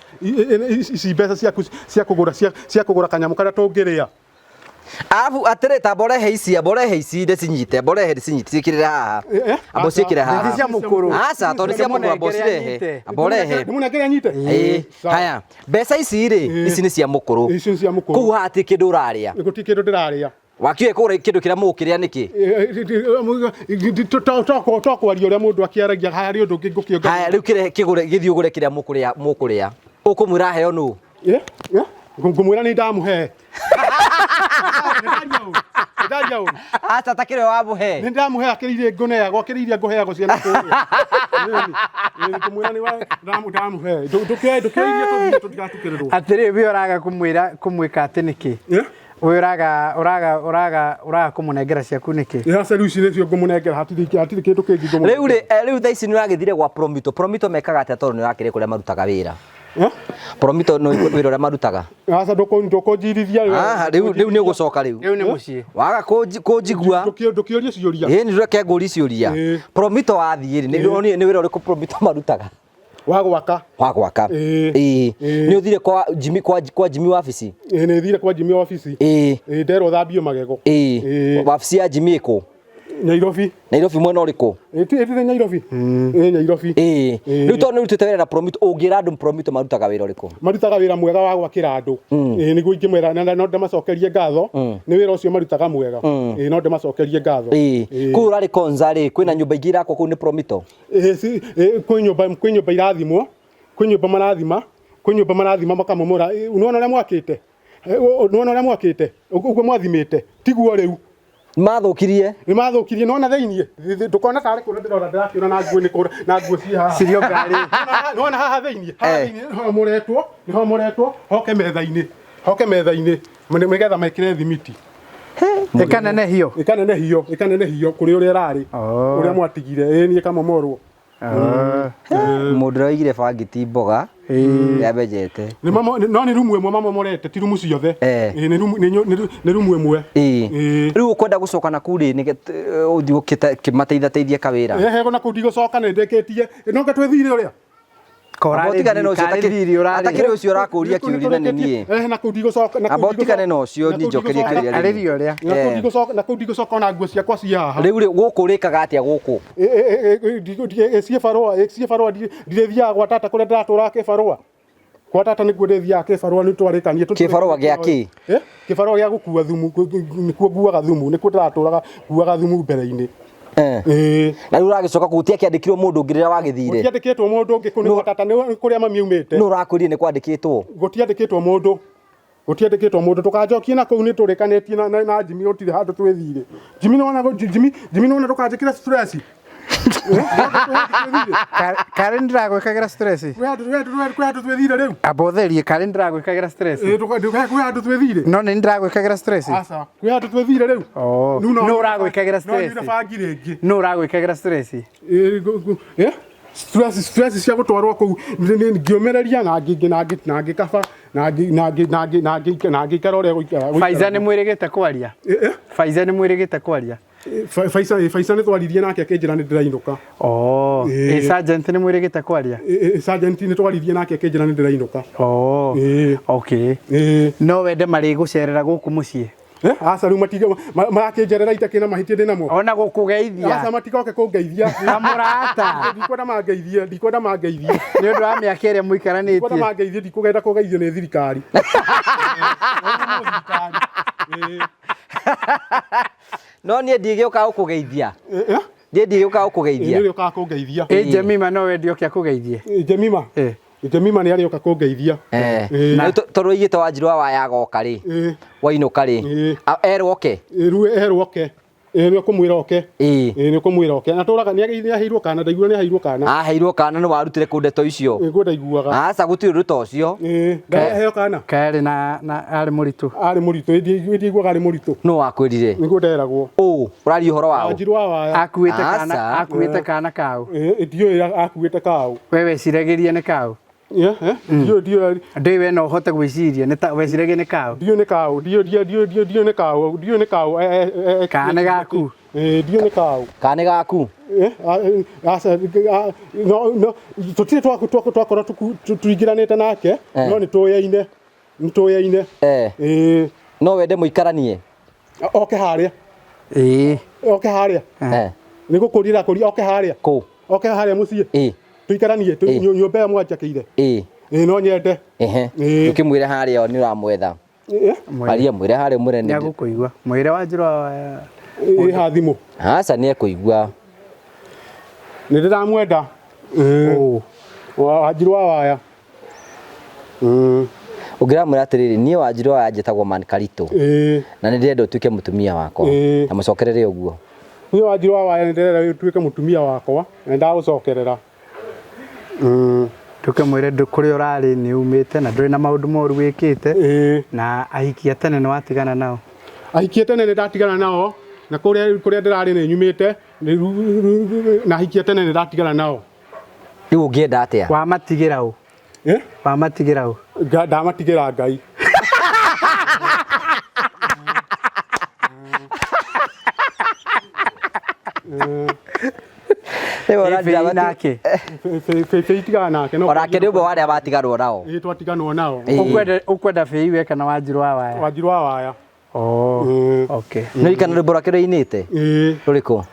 Ici mbeca ciaku cia kũgũra cia kũgũra kanyamũ karĩa tũngĩrĩa. Arabu atĩrĩ ta mborehe ici, mborehe ici ndĩcinyite, mborehe ndĩcinyite ciĩkĩrĩre haha. Eh, Amba ũciĩkĩre haha. Nĩ cia mũkũrũ. Aca, tondũ nĩ cia mũkũrũ amba ũcirehe. Anyite. Amba ũrehe. Ndĩmũnengere anyite? Ĩĩ. Sawa. Haya, mbeca ici rĩ, Ĩĩ. ici nĩ cia mũkũrũ. Ici nĩ cia mũkũrũ. Kũu haha hatirĩ kĩndũ ũrarĩa. Gũtirĩ kĩndũ ndĩrarĩa. Wakiuga kũgũra kĩndũ kĩrĩa mũgũkĩrĩa nĩkĩ? To kwaria ũrĩa mũndũ akĩaragia harĩ ũndũ ũngĩ ngũkĩongerera. Haya, rĩu kĩrehe kĩgũre gĩthiĩ ũgũre kĩrĩa mũkũrĩa mũkũrĩa. Ũkũmwĩra aheo nũ? Eh? Eh? Ngũmwĩra nĩ ndamũhe. Nĩ ndaria ũru. Aca ta kĩrĩa wamũhe. Nĩ ndamũhe akĩrĩ iria ngũneagwo akĩrĩ iria ngũheagwo ciana kũrĩa. Ngũmwĩra nĩ ndamũhe. Ndũkĩoe iria tũthiĩ tũtigatukĩrĩrwo. Atĩrĩ, we ũraga kũmwĩra kũmwĩka atĩ nĩkĩ? Eh? We ũraga ũraga ũraga ũraga kũmũnengera ciaku nĩkĩ? Aca rĩu ici nĩcio ngũmũnengera hatirĩ hatirĩ kĩndũ kĩngĩ ngũmũnengera. Rĩu rĩ, rĩu thaa ici nĩ ũragĩthire gwa Promito. Promito mekaga atĩa tondũ nĩ ũrakĩrĩ kũrĩa marutaga wĩra? Eh? Promito nĩ wĩra ũrĩa marutaga. Aca ndũkũnjirithia. Aha, rĩu rĩu nĩ ũgũcoka rĩu. Rĩu nĩ mũciĩ. Waga kũnjigua. Ndũkĩũrie ciũria. Ĩĩ nĩ reke ngũrie ciũria. Ĩĩ. Promito wathiĩ rĩ, nĩ nĩ wĩra ũrĩkũ Promito marutaga? Wa gwaka. Wa gwaka. Ĩĩ. Ĩĩ. Ĩĩ. Nĩ ũthire kwa Jimmy kwa Jimmy wabici? Ĩĩ nĩ thire kwa Jimmy wabici. Ĩĩ. Ĩĩ nderwo thambio magego. Ĩĩ. Ĩĩ. Wabici ya Jimmy ĩkũ? Nairobi. Nairobi mwena ũrĩkũ? Ĩĩ ti Nairobi. Ĩĩ Nairobi. Ĩĩ. Ĩĩ. Rĩu tondũ nĩ ũrutĩte wĩra na Promito, ũngĩra andũ Promito marutaga wĩra ũrĩkũ? Marutaga wĩra mwega wa gwakĩra andũ. Ĩĩ nĩguo ingĩmwĩra na no ndĩmacokerie ngatho. Nĩ wĩra ũcio marutaga mwega. Ĩĩ no ndĩmacokerie ngatho. Ĩĩ. Ĩĩ. Kũu ũrarĩ Konza rĩ, kwĩna nyũmba ingĩ irakwo kũu nĩ Promito? Ĩĩ, kwĩ nyũmba kwĩ nyũmba irathimwo kwĩ nyũmba marathima kwĩ nyũmba marathima makamomora. Ĩ, nĩwona ũrĩa mwakĩte? Nĩwona ũrĩa mwakĩte ũguo mwathimĩte tiguo rĩu Mathũkirie. nĩ mathũkirie nĩwona thĩiniĩ ndũkona tarĩ kũrĩa ndĩrona ndĩrakĩona na nguo nĩ kũrĩa na nguo ciĩ haha Cirio ngari. Nĩwona haha thĩiniĩ haha Eh. thĩiniĩ nĩhomoretwo nĩhomoretwo hoke metha-inĩ hoke metha-inĩ nĩgetha mekĩre thimiti Ĩkanenehio. ĩkanenehio ĩkanenehio kũrĩ ũrĩa ĩrarĩ Oh. ũrĩa mwatigire ĩĩ nĩ ĩkamomorwo Mũndũ ũrĩa waigire bangi ti mboga nĩamenyete. Nĩ no nĩ rumu ĩmwe mamomorete ti rumu ciothe. Eh. Ĩĩ, nĩ rumu nĩ rumu ĩmwe. Ĩĩ. Ĩĩ. Rĩu ũkwenda gũcoka na kuu rĩ nĩgetha ũthiĩ ũkĩmateithateithie kawĩra. Ehe na kũu ndigũcoka nĩ ndĩkĩtie no nga twĩthire ũrĩa Amba ũtigane na ũcio atakĩrĩ ũcio ũrakũria kĩũria na nĩ niĩ. Ehe na kũu ndigũcoka na kũu Amba ũtigane na ũcio na niĩ kũu njokerie ndigũcoka- kĩũria Arĩrio rĩu. ũrĩa. na kũu Eh. ndigũcoka na kũu ndigũcoka ona nguo ciakwa ciĩ haha. Rĩu rĩ gũkũ ũrĩkaga atĩa gũkũ? Ciĩ barũa ciĩ barũa ndirĩthiaga gwa tata kũrĩa ndĩratũraga kĩbarũa gwa tata nĩkuo ndĩthiaga kĩbarũa nĩ twarĩkanie Kĩbarũa gĩa kĩ? Eh? Kĩbarũa gĩa gũkua thumu nĩkuo nguaga thumu nĩkuo ndĩratũraga nguaga thumu mbere-inĩ. Eh. Ĩĩ. Na rĩu ũragĩcoka kũu gũtiakĩandĩkirwo mũndũ ũngĩ rĩrĩa wagĩthire. Gũtiandĩkĩtwo mũndũ ũngĩ kũu nĩ gwa tata nĩ kũrĩa mami aumĩte. Nũ ũrakwĩrire nĩ kwandĩkĩtwo? Gũtiandĩkĩtwo mũndũ gũtiandĩkĩtwo mũndũ ndũkanjokie na kũu nĩ tũrĩkanĩtie na Jimmy gũtirĩ handũ twĩthire Jimmy nĩwona Jimmy Jimmy nĩwona ndũkanjĩkĩre stress. Karĩ ndĩragwĩkagĩra stress. Kwĩ handũ twĩthire rĩu. Amba ũtherie karĩ ndĩragwĩkagĩra stress. Ĩĩ, kwĩ handũ twĩthire. No nĩ ndĩragwĩkagĩra stress. Aca, kwĩ handũ twĩthire rĩu. Oh. Rĩu Nũ ũragwĩkagĩra No stress? nyuire bangi rĩngĩ. Nũ ũragwĩkagĩra stress? Ĩĩ, ĩ? Stress cia gũtwarwo kũu ngĩũmĩrĩria na ngĩ na ngĩ na ngĩkaba na ngĩ na ngĩ na ngĩ na ngĩ na ngĩikara ũrĩa gũikara. Faiza nĩ mwĩrĩgĩte kwaria? Faiza nĩ mwĩrĩgĩte kwaria? Faiza, Faiza nĩ twaririe nake akĩnjĩra nĩ ndĩrainũka. Oh. Ĩĩ. Ĩ sergeant nĩ mwĩrĩgĩte kwaria? Sergeant nĩ twaririe nake akĩnjĩra nĩ ndĩrainũka. Oh. Ĩĩ. Okay. Ĩĩ. No wende marĩgũcerera gũkũ mũciĩ? Aca rĩu matige marakĩnjerera itakĩ na mahĩtia ndĩ namo. Ona gũkũgeithia. Aca matigoke kũngeithia. Ta mũrata. Ndikwenda mangeithie, ndikwenda mangeithie. Nĩ ũndũ wa mĩaka ĩrĩa Ndikwenda mũikaranĩtie. mangeithie, ndikũgenda kũgeithio nĩ thirikari. No niĩ ndigĩũka gũkũgeithia. Niĩ ndigĩũka gũkũgeithia. Nĩ ũrĩũkaga kũngeithia. Ĩ Jemima no wende oke akũgeithie? Jemima. Ĩ. Jemima nĩ arĩũka kũngeithia. Eh. Na tondũ oigĩte Wanjirũ wa Waya agoka rĩ, wainũka rĩ, erwo oke. Rĩu erwo oke. Nĩ ũkũmwĩra oke. Ĩĩ. Nĩ ũkũmwĩra oke. Na tũraga nĩ aheirwo kana, ndaigua nĩ aheirwo kana. Aheirwo kana nĩ warutire kũ ndeto icio? Nĩguo ndaiguaga. Aca gũtirĩ ũndũ ta ũcio. Ndaheo kana. Kaarĩ na arĩ mũritũ. Arĩ mũritũ, ndiaiguaga arĩ mũritũ. Nũ wakwĩrire? Nĩguo nderagwo. Ũ, ũraria ũhoro wa ũ? Wanjirũ wa Waya. Akuĩte kana Aca. akuĩte kana kaũ. Ndiũĩ akuĩte kaũ. We weciragĩria nĩ kaũ? Ndiũĩ ndiũĩ. Ndũĩ we no ũhote gwĩciria nĩ ta weciragia nĩ kaũ? Ndiũĩ nĩ kaũ, ndiũĩ ndiũĩ ndiũĩ ndiũĩ ndiũĩ nĩ kaũ, ndiũĩ nĩ kaũ. Kana nĩ gaku? Ndiũĩ nĩ kaũ. Kana nĩ gaku? Aca no no tũtirĩ twakorwo tũingĩranĩte nake no nĩ tũyaine. Nĩ tũyaine. Eh. No wende mũikaranie? Oke harĩa. Ĩĩ. Oke harĩa. Nĩ gũkũria kũria oke harĩa. Kũ? Oke harĩa mũciĩ. Ĩĩ. Tũikaranie nyũmba ĩyo mwanjakĩire. Ĩĩ. Ĩĩ no nyende. Ehe. Ũkĩmwĩre harĩa nĩ ũramwetha. Aria mwĩre harĩa ũmwĩre Nĩ agũkũigua. Mwĩre Wanjirũ wa Waya. Ĩ ha thimũ. Aca nĩ ekũigua. Nĩ ndĩramwenda. Wanjirũ wa Waya. Ũngĩramwĩra atĩrĩrĩ, niĩ Wanjirũ wa Waya njĩtagwo Man Karitũ. Na nĩ ndĩrenda ũtuĩke mũtumia wakwa. Na mũcokerere ũguo. Niĩ Wanjirũ wa Waya nĩ ndĩrenda ũtuĩke mũtumia wakwa na nĩ ndagũcokerera. Ndũkĩmwĩre kũrĩa ũrarĩ nĩ umĩte na ndũrĩ na maũndũ moru wĩkĩte na ahiki a tene nĩ watigana nao. Ahiki a tene nĩ ndatigana nao na kũrĩa kũrĩa ndĩrarĩ nĩ nyumĩte na ahiki a tene nĩ ndatigana nao. Rĩu ũngĩenda atĩa? Wamatigĩra ũ? Wamatigĩra ũ? Ndamatigĩra Ngai. Ĩ nake? Bĩi tigana nake. Onake nĩ ũmwe wa arĩa matiganwo nao. Ĩ twatiganwo nao. Ũkwenda Bĩi we kana Wanjirũ wa Waya? Wanjirũ wa Waya. Oh, okay. Nĩ kana rwĩmbo rwake rũinĩte? Rũrĩkũ?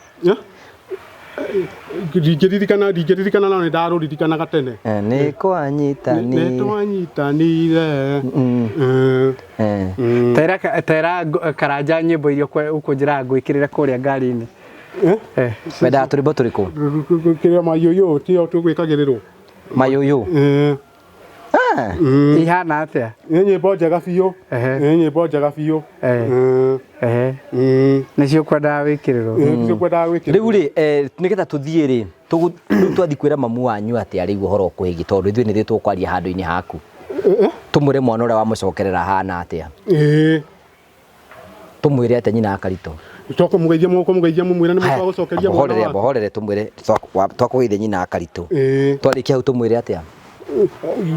Ndingĩririkana ndingĩririkana no nĩ ndarũririkanaga tene. Nĩ kwanyitanire. Nĩ twanyitanire. Tera Karanja nyĩmbo iria ũkũnjĩraga ngwĩkĩrĩre kũrĩa ngari-inĩ. Wendaga tũrwĩmbo tũrĩkũ? Kĩrĩa mayũyũ tio tũgwĩkagĩrĩrwo. Mayũyũ? Ihana atĩa? Nĩ nyĩmbo njega biũ. Nĩ nyĩmbo njega biũ. Nĩcio ũkwendaga wĩkĩrĩrwo? Nĩcio ngwendaga gwĩkĩrĩrwo. Rĩu rĩ, nĩgetha tũthiĩ rĩ, rĩu twathiĩ kwĩra mamu wanyu atĩa rĩu ũhoro ũkwĩgiĩ tondũ ithuĩ nĩ ithuĩ tũkwaria handũ-inĩ haku. Tũmwĩre mwana ũrĩa wamũcokerera ahana atĩa. Tũmwĩre atĩa nyina wa Karitũ. Twakũmũgeithia mũkũmũgeithia mũmwĩre nĩ mũgũcokeria mwana Horere, waku. horere tũmwĩre twakũgeithia nyina wa Karitũ. Twarĩkia hau tũmwĩre atĩa?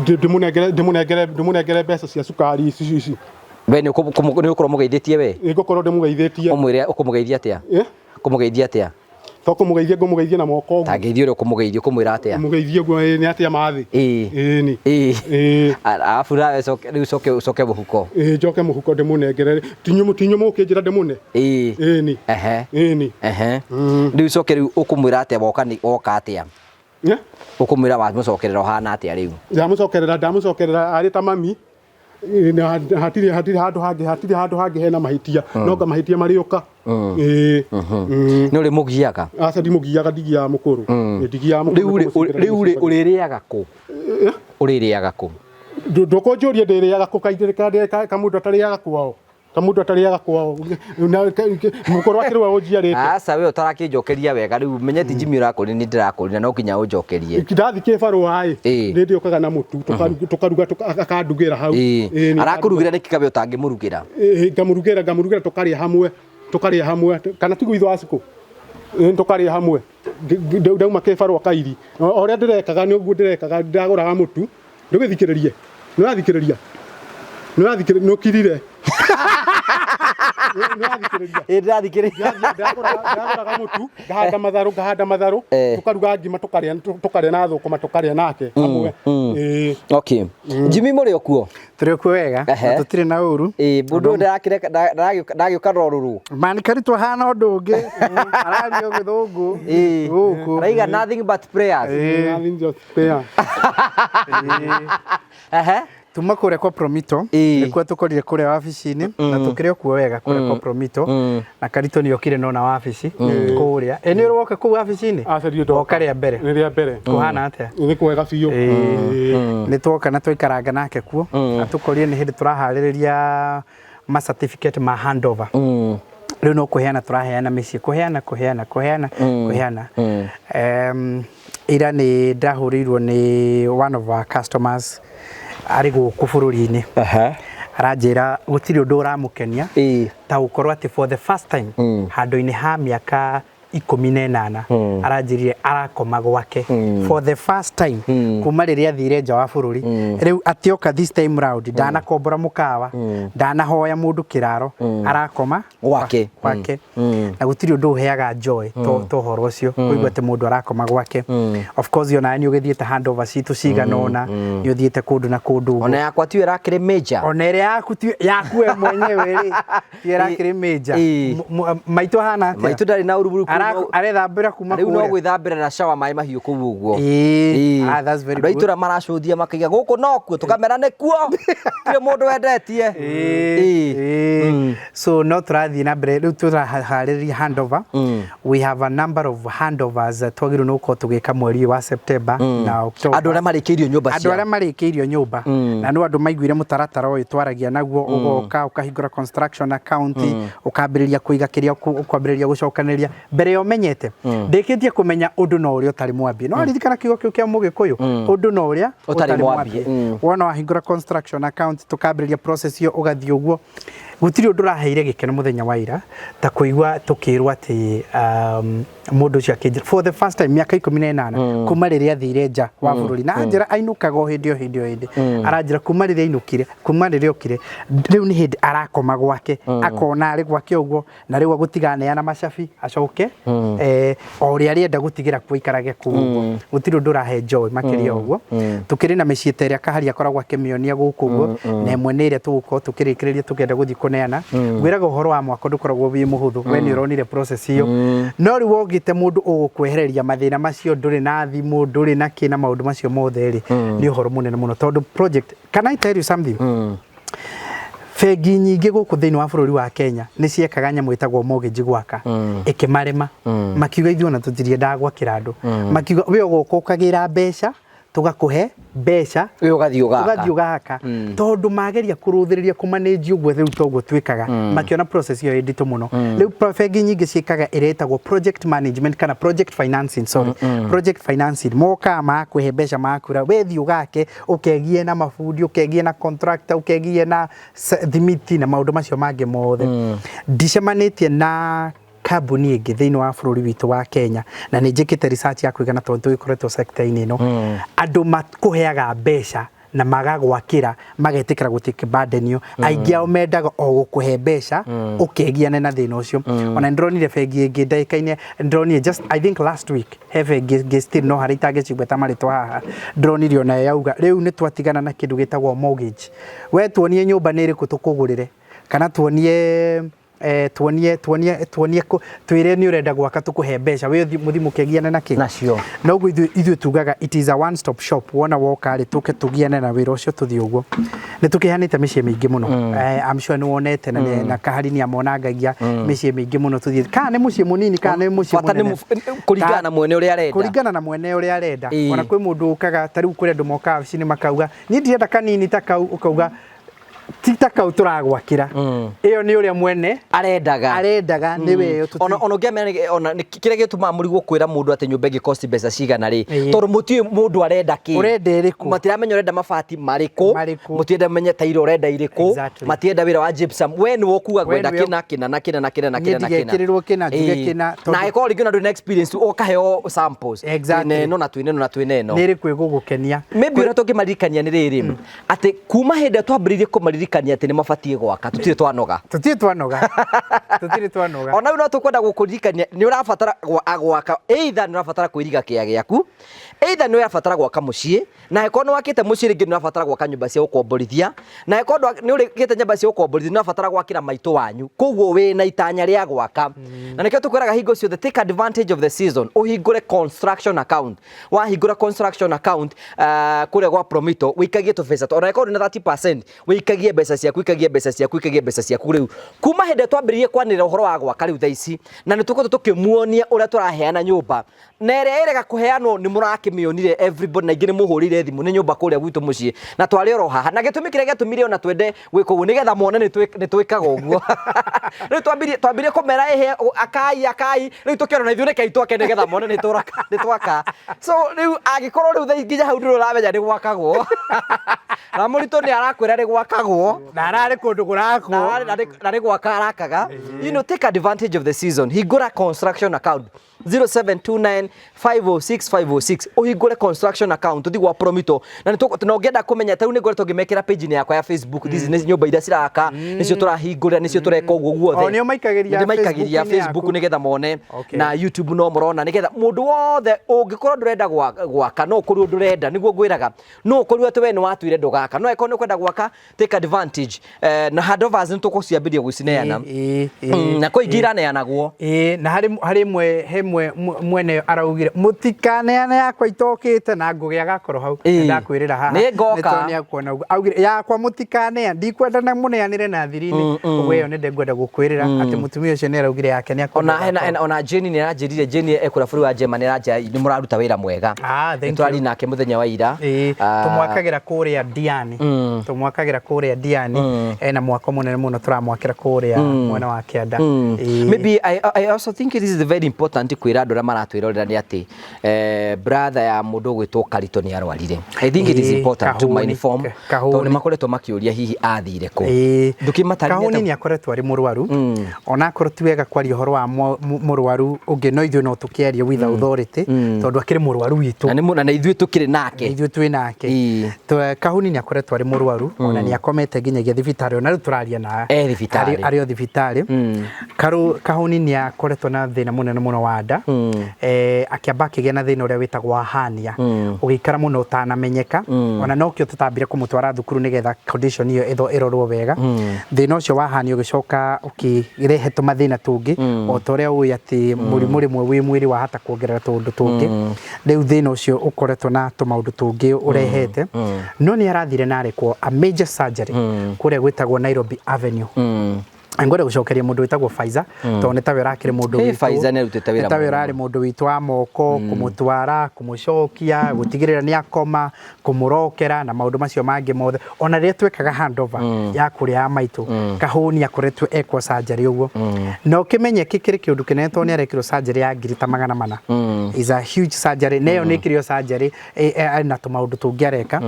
Ndĩmũnengere ndĩmũnengere ndĩmũnengere mbeca cia cukari ici ici. We nĩ ũgũkorwo mũgeithĩtie we? Nĩ ngũkorwo ndĩmũgeithĩtie. Ũmwĩre ũkũmũgeithia atĩa? Ũkũmũgeithia atĩa? To kũmũgeithia ngũmũgeithia na moko ũguo. Ta ngeithia ũrĩa ũkũmũgeithia ũkũmwĩra atĩa? Mũgeithie ũguo nĩ atĩa mathĩ. Ĩĩ. Ĩĩ ni. Ĩĩ. Arabu nawe ũcoke rĩu ũcoke ũcoke mũhuko. Ĩĩ njoke mũhuko ndĩmũnengere. Tinyu tinyu mũkĩnjĩra ndĩmũne. Ĩĩ. Ĩĩ ni. Ehe. Ĩĩ ni. Ehe. Rĩu ũcoke rĩu ũkũmwĩra atĩa woka nĩ woka atĩa? Ũkũmwĩra wamũcokerera ũhana atĩa rĩu? Ndamũcokerera ndamũcokerera arĩ ta mami. Na hatirĩ hatirĩ handũ hangĩ hatirĩ handũ hangĩ hena mahĩtia no nga mahĩtia marĩũka. Ĩĩ. Nĩ ũrĩ mũgiaga? Aca ndimũgiaga ndigiaga mũkũrũ. Ndigiaga mũkũrũ. Rĩu rĩ ũrĩrĩaga kũ? Ũrĩrĩaga kũ? Ndũkũnjũria ndĩrĩaga kũ kaingĩ ka mũndũ atarĩaga kwao. Ka mũndũ atarĩaga kwao. Mũkũrũ akĩrĩ we ũnjiarĩte. Aca we ũtarakĩnjokeria wega rĩu menye ti Jimmy ũrakũria nĩ ndĩrakũria no nginya ũnjokerie. Ndathi kĩbarũa ĩ nĩ ndĩũkaga na mũtu tũkaruga akandugĩra hau. Arakũrugĩra nĩkĩ kabe ũtangĩmũrugĩra? Ngamũrugĩra ngamũrugĩra tũkarĩa hamwe tũkarĩa hamwe kana tiguo itho acikũ. Tũkarĩa hamwe. Ndauma kĩbarũa kairi o ũrĩa ndĩrekaga nĩ ũguo ndĩrekaga, ndagũraga mũtu. Ndũgĩthikĩrĩrie, nĩũrathikĩrĩria, nĩũrathikĩrĩria, nĩũkirire, nĩũrathikĩrĩria? Ĩ, ndĩrathikĩrĩria. Ndagũraga mũtu, ngahanda matharũ, ngahanda matharũ, tũkaruga ngima, tũkarĩa, tũkarĩa na thũkũma, tũkarĩa nake hamwe. Ĩĩ. Okay, Jimmy, mũrĩ o kuo? Tũrĩ kuo wega. Na tũtirĩ na ũru. Ĩ, mũndũ ũyũ ndarakĩreka ndagĩũka na rũrũ. Man Karitũ hana ũndũ ũngĩ, arario gĩthũngũ gũkũ. Araiga nothing but prayers. Nothing, just prayer. Tuma kũrĩa kwa Promito, nĩkuo tũkorire kũrĩa wabici-inĩ, na tũkĩrĩ o kuo wega kũrĩa kwa Promito, na Karitũ nĩ okire nona wabici kũrĩa. Ĩ, nĩ ũrĩ woka kũu wabici-inĩ? Aca, ndirĩ ndoka. Woka rĩa mbere? Nĩ rĩa mbere. Kũhana atĩa? Nĩ kwega biũ. Ĩĩ. Nĩ twoka na twaikaranga nake kuo, na tũkorire nĩ hĩndĩ tũraharĩrĩria ma certificate ma handover. Rĩu no kũheana tũraheana mĩciĩ, kũheana, kũheana, kũheana, kũheana. Ira nĩ ndahũrĩirwo nĩ one of our customers arĩ gũkũ bũrũri-inĩ, aranjĩra gũtirĩ ũndũ ũramũkenia ta gũkorwo atĩ for the first time handũ-inĩ ha mĩaka 18, aranjĩrire arakoma gwake for the first time kuma rĩrĩa athire nja wa bũrũri. Rĩu atĩoka this time round, ndanakombora mũkawa, ndanahoya mũndũ kĩraro, arakoma Gwake. Gwake. Na gũtirĩ ũndũ ũheaga joy to ũhoro ũcio kũigua atĩ mũndũ arakoma gwake. Of course onawe nĩ ũgĩthiĩte handover citũ cigana ũna, nĩ ũthiĩte kũndũ na kũndũ ũguo. Ona yakwa tiyo ĩrakĩrĩ major. Ona ĩrĩa yaku yaku we mwenyewe rĩ, ti ĩrakĩrĩ major. Maitũ ahana atĩa? Maitũ ndarĩ na ũru. Arethambĩra kuma Rĩu no kũrĩa. Gwĩthambĩra na shower maĩ mahiũ kũu ũguo. Ah, that's very Andũ a good. itũra maracũthia makaiga gũkũ nokuo, tũkamera nĩkuo, tirĩ mũndũ wendetie. So no tũrathiĩ na mbere, rĩu tũraharĩrĩria handover. We have a number of handovers twagĩrĩirwo nĩ gũkorwo tũgĩka mweri ũyũ wa September na October. Andũ arĩa marĩkĩirio nyũmba Andũ ciao. Arĩa marĩkĩirio nyũmba, na no andũ maiguire mũtaratara ũyũ twaragia naguo, ũgoka ũkahingũra construction account, ũkambĩrĩria kũiga kĩrĩa ũkwambĩrĩria gũcokanĩrĩria mbere ya ũmenyete. Ndĩkĩtie kũmenya ũndũ no ũrĩa ũtarĩ mwambie. No ririkana kiugo kĩu kĩa Mũgĩkũyũ, ũndũ no ũrĩa ũtarĩ mwambie. Wona wahingũra construction account, tũkambĩrĩria process ĩyo, ũgathiĩ ũguo. Gũtirĩ ũndũ ũraheire gĩkeno mũthenya wa ira ta kũigua tũkĩrwo atĩ mũndũ ũcio akĩnjĩra for the first time mĩaka 18 kuma rĩrĩa athire nja wa bũrũri, na anjĩra ainũkaga o hĩndĩ o hĩndĩ o hĩndĩ, aranjĩra kuma rĩrĩa ainũkire, kuma rĩrĩa okire, rĩu nĩ hĩndĩ arakoma gwake, akona arĩ gwake ũguo, na rĩu agũtiganeana macabi acoke o ũrĩa arĩenda gũtigĩra kuo aikarage kũu ũguo. Gũtirĩ ũndũ ũrahe joy makĩria ũguo. Tũkĩrĩ na mĩciĩ ta ĩrĩa Kahari akoragwo akĩmĩonia gũkũ ũguo, na ĩmwe nĩ ĩrĩa tũgũkorwo tũkĩrĩkĩrĩria tũkĩenda gũthiĩ kũneana. Ngwĩraga ũhoro wa mwako ndũkoragwo wĩ mũhũthũ, we nĩ ũronire process ĩyo, no rĩu wongĩte mũndũ ũgũkwehereria mathĩna macio, ndũrĩ na thimũ, ndũrĩ na kĩ na maũndũ macio mothe rĩ, nĩ ũhoro mũnene mũno, tondũ project, can I tell you something? Bengi nyingĩ gũkũ thĩinĩ wa bũrũri wa Kenya nĩ ciekaga nyamũ ĩtagwo mortgage gwaka, ĩkĩmarema, makiuga ithuĩ ona tũtiriendaga gwakĩra andũ. Makiuga we ũgoka ũkagĩra mbeca, tũgakũhe mbeca, We ũgathiĩ ũgaka. Ũgathiĩ ũgaka, tondũ mageria kũrũthĩrĩria kũmanĩnji ũguo rĩu toguo twĩkaga, makĩona process ĩyo ĩ nditũ mũno. Rĩu bengi nyingĩ ciĩkaga ĩrĩa ĩtagwo project management kana project financing, sorry, project financing. Mokaga magakũhe mbeca, magakwĩra we thiĩ ũgake, ũkegie na mabundi, ũkegie na contractor, ũkegie na thimiti na maũndũ macio mangĩ mothe. Ndicemanĩtie na kambuni ĩngĩ thĩinĩ wa bũrũri witũ wa Kenya, na nĩ njĩkĩte research ya kũigana tondũ tũgĩkoretwo sector-inĩ ĩno, andũ makũheaga mbeca na magagwakĩra magetĩkĩra gũtake burden ĩyo. Aingĩ ao mendaga o gũkũhe mbeca ũkegiane na thĩna ũcio. Ona nĩndĩronire bengi ĩngĩ ndagĩka-inĩ, ndĩronire just I think last week, he bengi ĩngĩ still no harĩa itangĩcigweta marĩtwa haha, ndĩronire onayo yauga rĩu nĩ twatigana na kĩndũ gĩtagwo mortgage. We tuonie nyũmba nĩ ĩrĩkũ tũkũgũrĩre, kana tuonie twĩre nĩ ũrenda gwaka, tũkũhe mbeca, we ũthiĩ mũthiĩ mũkegiane na kĩ Nacio. Noguo ithuĩ tugaga it is a one stop shop. Wona woka rĩ, tũke tũgiane na wĩra ũcio, tũthiĩ ũguo. Nĩ tũkĩheanĩte mĩciĩ mĩingĩ mũno. I'm sure nĩ wonete na na Kahari nĩ amonangagia mĩciĩ mĩingĩ mũno. Tũthiĩ kana nĩ mũciĩ mũnini kana nĩ mũciĩ Bata nĩ mũnene. Kũringana na mwene ũrĩa arenda. Kũringana na mwene ũrĩa arenda. Ona kwĩ mũndũ ũkaga ta rĩu, kũrĩ andũ mokaga wabici-inĩ makauga niĩ ndirenda kanini ta kau, ũkauga Ti ta kau tũragwakĩra. Ĩyo nĩ ũrĩa mwene arendaga. Arendaga nĩwe ĩyo. Ona ũngĩamenya ona kĩrĩa gĩtũmaga mũrigwo kwĩra mũndũ atĩ nyũmba ĩngĩ cost mbeca cigana rĩ, tondũ mũtiũĩ mũndũ arenda kĩ. Ũrenda ĩrĩkũ? Matiramenya ũrenda mabati marĩkũ. Marĩkũ. Mũtienda menye tairo ũrenda irĩkũ. Matienda wĩra wa gypsum, we nĩwe ũkuga ngwenda nĩwe kĩna kĩna na kĩna na kĩna na kĩna na Niĩ kĩna. ndigekĩrĩrwo kĩna, njuge kĩna, tondũ Na angĩkorwo rĩngĩ ona ndũrĩ na experience, ũkaheo samples. Twĩna ĩno na twĩna ĩno na twĩna ĩno. Nĩ ĩrĩkũ ĩgũgũkenia? Maybe ũrĩa tũngĩmaririkania nĩ rĩrĩ, atĩ kuma hĩndĩ ĩrĩa twambĩrĩirie kũmaririkania atĩ nĩ mabatiĩ gwaka, tũtirĩ twanoga. Tũtirĩ twanoga, tũtirĩ twanoga. Ona rĩu no tũkwenda gũkũririkania nĩ ũrabatara gwaka, either nĩ ũrabatara kwĩriga kĩa gĩaku, either nĩ ũrabatara gwaka mũciĩ, na angĩkorwo nĩ wakĩte mũciĩ rĩngĩ nĩ ũrabatara gwaka nyũmba cia gũkomborithia, na angĩkorwo nĩ ũrĩkĩte nyũmba cia gũkomborithia nĩ ũrabatara gwakĩra maitũ wanyu, koguo wĩna itanya rĩa gwaka. Na nĩkĩo tũkwĩraga hingo ciothe, take advantage of the season, ũhingũre construction account. Wahingũra construction account kũrĩa gwa Promito, wĩikagie tũbeca, ona angĩkorwo ndũrĩ na 30%, wĩikagie mbeca ciaku, wĩikagie mbeca ciaku, wĩikagie mbeca ciaku. Rĩu kuma hĩndĩ ĩrĩa twambĩrĩirie kwanĩrĩra ũhoro wa gwaka rĩu thaa ici, na nĩ tũkoretwo tũkĩmuonia ũrĩa tũraheana nyũmba, na ĩrĩa ĩrega kũheanwo nĩ mũrakĩmĩonire everybody, na ingĩ nĩ mũhũrĩire thimũ, nĩ nyũmba kũrĩa gwitũ mũciĩ, na twarĩ oro haha. Na gĩtũmi kĩrĩa gĩatũmire ona twende gwĩka ũguo nĩgetha muone nĩ twĩkaga ũguo. Rĩu twambirie kũmera ĩhe akai akai, rĩu tũkĩona na ithuĩ rekei twake nĩgetha mone nĩ twaka. So rĩu angĩkorwo rĩu thaa nginya hau ndũrĩ ũramenya nĩ gwakagwo, na mũritũ nĩ arakwĩra nĩ gwakagwo, na ararĩ kũndũ kũrakwo, na nĩ gwaka arakaga. You know, take advantage of the season, hingũra construction account 0729 506 506, ũhingũre construction account, ũthiĩ gwa Promito. Na nĩ na ũngĩenda kũmenya, ta rĩu nĩ ngoretwo ngĩmekĩra page-inĩ yakwa ya Facebook, this nĩ nyũmba iria ciraka, nĩcio tũrahingũrĩra, nĩcio tũreka ũguo guothe. O, nĩo maikagĩria Nĩ maikagĩria Facebook-inĩ Facebook yaku. nĩgetha mone. Na YouTube no mũrona, nĩgetha mũndũ wothe ũngĩkorwo ndũrenda gwaka, no ũkorirwo ndũrenda, nĩguo ngwĩraga, no ũkorirwo atĩ we nĩ watuire ndũgaka, no angĩkorwo nĩ ũkwenda gwaka, take advantage. Na handovers nĩ tũgũciambĩrĩria gũcineana. Na kwĩ ingĩ iraneanagwo. Ĩĩ, na harĩ mwe he mwe mwene araugire mũtikaneane yakwa itokĩte, na ngũgĩ agakorwo hau. Ndakwĩrĩra haha. Nĩ ngoka. Nĩ tondũ nĩakuona ũguo. Augire yakwa mũtikaneane, ndikwenda na mũneanĩre na thiri-inĩ. Ũguo ĩyo nĩ ndĩngwenda gũkwĩrĩra atĩ mũtumia ũcio nĩ araugire yake nĩ akwenda Ona hena gakoro. ona Jane nĩ aranjĩrire, Jane ekũrĩa bũrũri wa Germany, aranjĩra nĩ mũraruta wĩra mwega. Ah, thank Nĩ tũrari you. nake mũthenya wa ira. Ĩĩ, tũmwakagĩra kũrĩa Diani, tũmwakagĩra kũrĩa Diani, ena mwako mũnene mũno tũramwakĩra kũrĩa mwena wa kĩanda. Maybe I also think it is very important kwĩra andũ arĩa maratwĩrorera nĩ atĩ brother ya mũndũ ũgwĩtwo Karito nĩ arwarire. I think it is important to Kahũni, inform, Kahũni. tondũ nĩ makoretwo makĩũria hihi athire kũ. Ndũkĩmatarĩrie Kahũni nĩ akoretwo arĩ mũrwaru, onakorwo ti wega kwaria ũhoro wa mũrwaru ũngĩ, no ithuĩ no tũkĩarie with authority, tondũ akĩrĩ mũrwaru witũ. Na nĩ na ithuĩ tũkĩrĩ nake. Ithuĩ twĩ nake. Kahũni nĩ akoretwo arĩ mũrwaru, ona nĩ akomete nginyagia thibitarĩ, ona rĩu tũraria na E thibitarĩ. Arĩ o thibitarĩ. Kahũni nĩ akoretwo na thĩna mũnene mũno wa nda. Akĩamba akĩgĩa na thĩna ũrĩa wĩtagwo wa hernia, ũgĩikara mũno ũtanamenyeka, ona nokĩo tũtambire kũmũtwara thukuru nĩgetha condition ĩyo ĩrorwo wega. Thĩna ũcio wa hernia ũgĩcoka ũkĩrehe tũmathĩna tũngĩ, o ta ũrĩa ũĩ atĩ mũrimũ rĩmwe wĩ mwĩrĩ wahota kuongerera tũũndũ tũngĩ. Rĩu thĩna ũcio ũkoretwo na tũmaũndũ tũngĩ ũrehete, no nĩ arathire na arekwo a major surgery kũrĩa gwĩtagwo Nairobi Avenue. Ngwenda gũcokeria mũndũ wĩtagwo Faiza, tondũ nĩ tawe ũrakĩrĩ mũndũ Hey, witũ. Faiza nĩ arutĩte wĩra Nĩ tawe mũno. ũrarĩ mũndũ witũ wa moko, kũmũtwara, kũmũcokia, gũtigĩrĩra nĩ akoma, kũmũrokera na maũndũ macio mangĩ mothe. Ona rĩrĩa twekaga handover ya kũrĩa ya maitũ, Kahũni akoretwo ekwo surgery ũguo. Na ũkĩmenye kĩkĩrĩ kĩũndũ kĩnene, tondũ nĩ arekirwo surgery ya ngiri ta magana mana. Is a huge surgery. Na ĩyo nĩ ĩkĩrĩ o surgery, na tũmaũndũ tũngĩ areka.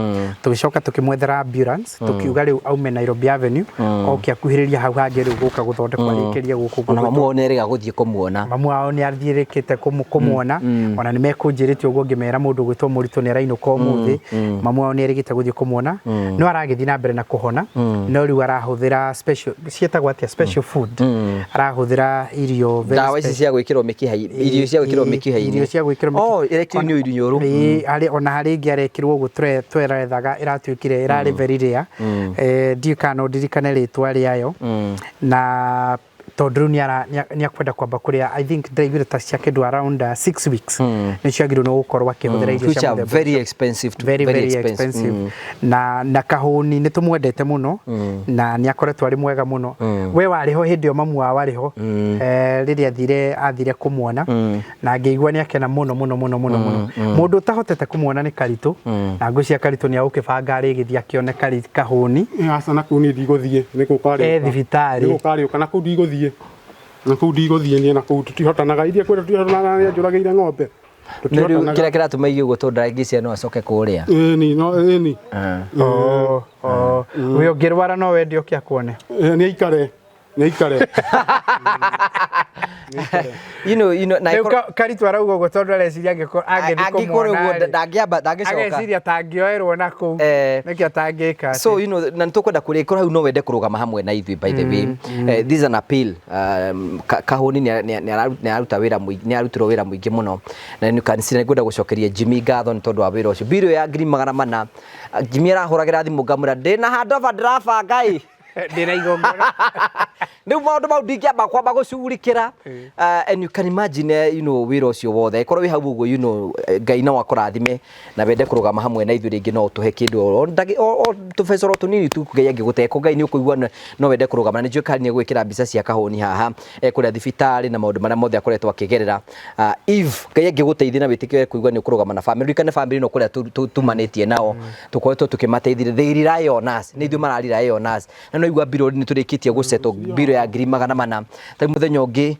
Tũgĩcoka tũkĩmwethera ambulance, tũkiuga rĩu aume Nairobi Avenue, oke akuhĩrĩria hau hangĩ rĩu gũka gũthondekwo, arĩkĩrie gũkũ Ona gũgwĩtwo. mamu wao nĩ erĩga gũthiĩ kũmuona. Mamu wao nĩ athiĩrĩkĩte kũmuona, ona nĩ mekũnjĩrĩte ũguo ngĩmera mũndũ ũgwĩtwo mũritũ nĩ arainũka ũmũthĩ. Mamu wao nĩ erĩgĩte gũthiĩ kũmuona, no aragĩthiĩ na mbere na kũhona, no rĩu arahũthĩra special, ciĩtagwo atĩa, special food, arahũthĩra irio very Ndawa ici special. cia gwĩkĩrwo mĩkiha, irio cia gwĩkĩrwo mĩkiha-inĩ. Irio cia gwĩkĩrwo Oh, irekio nĩ irio. Ĩĩ, ona harĩ ĩngĩ arekirwo ũguo twerethaga ĩratuĩkire ĩrarĩ very rare. Ndiũĩ kana no ndirikane rĩtwa rĩayo. Na Tondũ rĩu nĩ akwenda kwamba kũrĩa, I think ndĩraiguire ta cia kĩndũ around 6 weeks nĩ ciagĩrĩirwo nĩ gũkorwo akĩhũthĩra irio Which cia are mũthemba very ũcio. expensive to, Very, very expensive. Na Kahũni nĩ tũmwendete mũno na nĩ akoretwo arĩ mwega mũno. We warĩ ho hĩndĩ ĩyo mamu wao arĩ ho, rĩrĩa athire kũmuona, na ngĩigua nĩ akena mũno mũno mũno mũno mũno. Mũndũ ũtahotete kũmuona nĩ Karitũ, na ngwĩciria Karitũ nĩ agũkĩbanga rĩgĩthiĩ akĩone Kahũni. Aca, na kũu niĩ ndigũthiĩ, nĩ gũka E thibitarĩ. Nĩ gũka rĩũka, na kũu ndigũthiĩ, na kũu ndigũthiĩ niĩ, na kũu tũtihotanaga, iria kwĩra tũtihotanaga, nĩ anjũragĩire ng'ombe. Rĩu Tũtihotanaga. kĩrĩa kĩratũma igue ũguo tondũ ndangĩciria no acoke kũrĩa. Ĩni, no ĩni. Oh, oh. We ũngĩrwara no wende ũke akuone? Nĩ aikare, nĩ aikare. Na Rĩu Karitũ arauga ũguo tondũ areciria angĩkorwo angĩthiĩ angĩkorwo ũguo kũmuona rĩ, ndangĩamba ndangĩcoka. Ageciria tangĩoerwo na kũu, nĩkĩo atangĩka. So na nĩtũkwenda kũrĩa korwo hau no wende kũrũgama hamwe na ithuĩ, by the way, this is an appeal. Kahũni nĩ araruta wĩra mũingĩ, nĩ arutirwo wĩra mũingĩ mũno, na you can see nĩngwenda gũcokeria Jimmy ngatho nĩ tondũ wa wĩra ũcio. Mbirũ ya 400,000, Jimmy arahũragĩra thimũ ngamwĩra ndĩna handover ndĩrabanga ĩ. Ndĩna igongona. Rĩu maũndũ mau ndingĩamba kwamba gũcugurikĩra. And you can imagine, wĩra ũcio wothe korwo wĩ hau ũguo, Ngai no akũrathime na wende kũrũgama hamwe na ithuĩ rĩngĩ, no ũtũhe kĩndũ o tũbecoro tũnini tu. Ngai angĩgũteko, Ngai nĩ ũkũigua no wende kũrũgama, na nĩ njũĩ kari nĩ egwĩkĩra mbica cia Kahũni haha kũrĩa thibitarĩ na maũndũ marĩa mothe akoretwo akĩgerera. If Ngai angĩgũteithia na wĩtĩkio kũigua nĩ ũkũrũgama na family, ririkane family no kũrĩa tumanĩtie nao, tũkoretwo tũkĩmateithia, they rely on us, nĩ ithuĩ mara rely on us. Na no igua mbirũ nĩ tũrĩkĩtie gũsettle mbirũ ya 400,000. Ta mũthenya ũngĩ,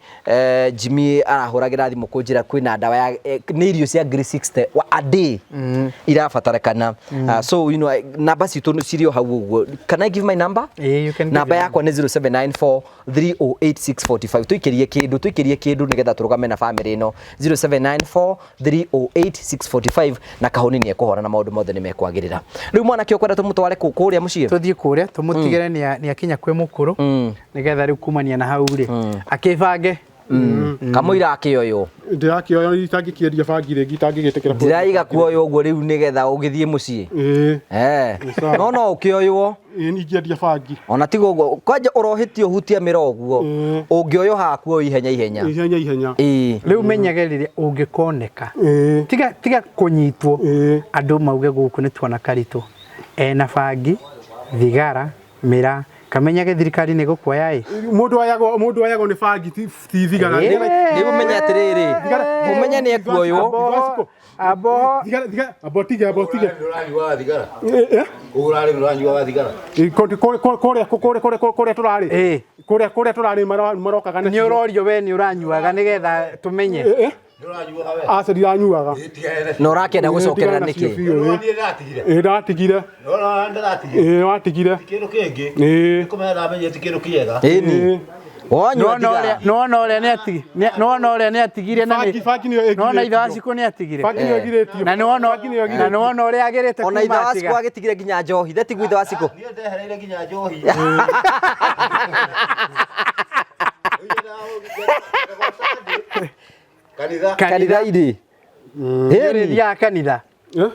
Jimmy arahũragĩra thimũ kũnjĩra kwĩna ndawa ya, nĩ irio cia ngiri 60 a day irabatarakana. So namba citũ nĩ cirĩ o hau ũguo. Can I give my number? Yeah, you can give Namba your yakwa nĩ 0794 308645. Tũikĩrie kĩndũ, tũikĩrie kĩndũ nĩgetha tũrũgame na family ĩno. 0794 308645, na Kahũni nĩ ekũhona na maũndũ mothe nĩ mekwagĩrĩra. Rĩu mwanake ũkwenda tũmũtware kũrĩa mũciĩ? Tũthiĩ kũrĩa tũmũtigĩre nĩ akinya kwĩ mũkũrũ, nĩgetha rĩu kumania na hau rĩ, akĩbange. Kamũira akĩoywo. Ndĩrakĩoya, itangĩkĩendia bangi rĩngĩ, itangĩgĩtĩkĩra. Ndĩraiga kuoywo ũguo rĩu nĩgetha ũgĩthiĩ mũciĩ. Ĩĩ. Sawa. No ũkĩoywo. Ĩĩ, ningĩendia bangi. Ona tiga ũguo, kwanja ũrohĩtie ũhutie mĩra ũguo, ũngĩoywo haha kuoywo ihenya ihenya. Ihenya ihenya. Ĩĩ. Rĩu menyage rĩrĩa ũngĩkoneka, tiga kũnyitwo, andũ mauge gũkũ nĩ tuona Karitũ ena bangi, thigara, mĩraa, kamenyage thirikari nĩ gũkuoya ĩ. Mũndũ ayagwo nĩ bangi, ti thigara. Rĩu ũmenye atĩrĩrĩ, ũmenye nĩ ekuoywo. Abo. Thigara, thigara, abo tige, abo tige. Ũranyuaga thigara? Eh, eh. Ũrarĩ ũranyuaga thigara? Kũrĩa tũrarĩ. Kũrĩa tũrarĩ marokaga Nĩ ũrorio we nĩ ũranyuaga nĩgetha tũmenye. Nĩ ũranyuaga we? Aca, ndiranyuaga. Na ũrakĩenda gũcokerera nĩkĩ? Nĩ ndatigire. Ĩ, ndatigire. Nĩ ndatigire. Ĩ, watigire. Kĩndũ kĩngĩ. Ĩ. Kũmenya ndamenyire ti kĩndũ kĩega. Ĩni wanyua thigara. Nĩwona ũrĩa nĩ atigire, nĩwona ũrĩa nĩ atigire na Bangi, bangi nĩyo nĩwona ithe wa ĩgirĩtio. Cikũ nĩ atigire. Bangi nĩyo ĩgirĩtio. Na nĩwona Bangi nĩyo na nĩwona ũrĩa agĩrĩte Ona ithe kuma wa atiga. Cikũ agĩtigire nginya njohi thetiguo ithe wa Cikũ. Niĩ ndehereire nginya njohi. Kanitha. Kanitha-inĩ. Nĩ ũrĩthiaga kanitha?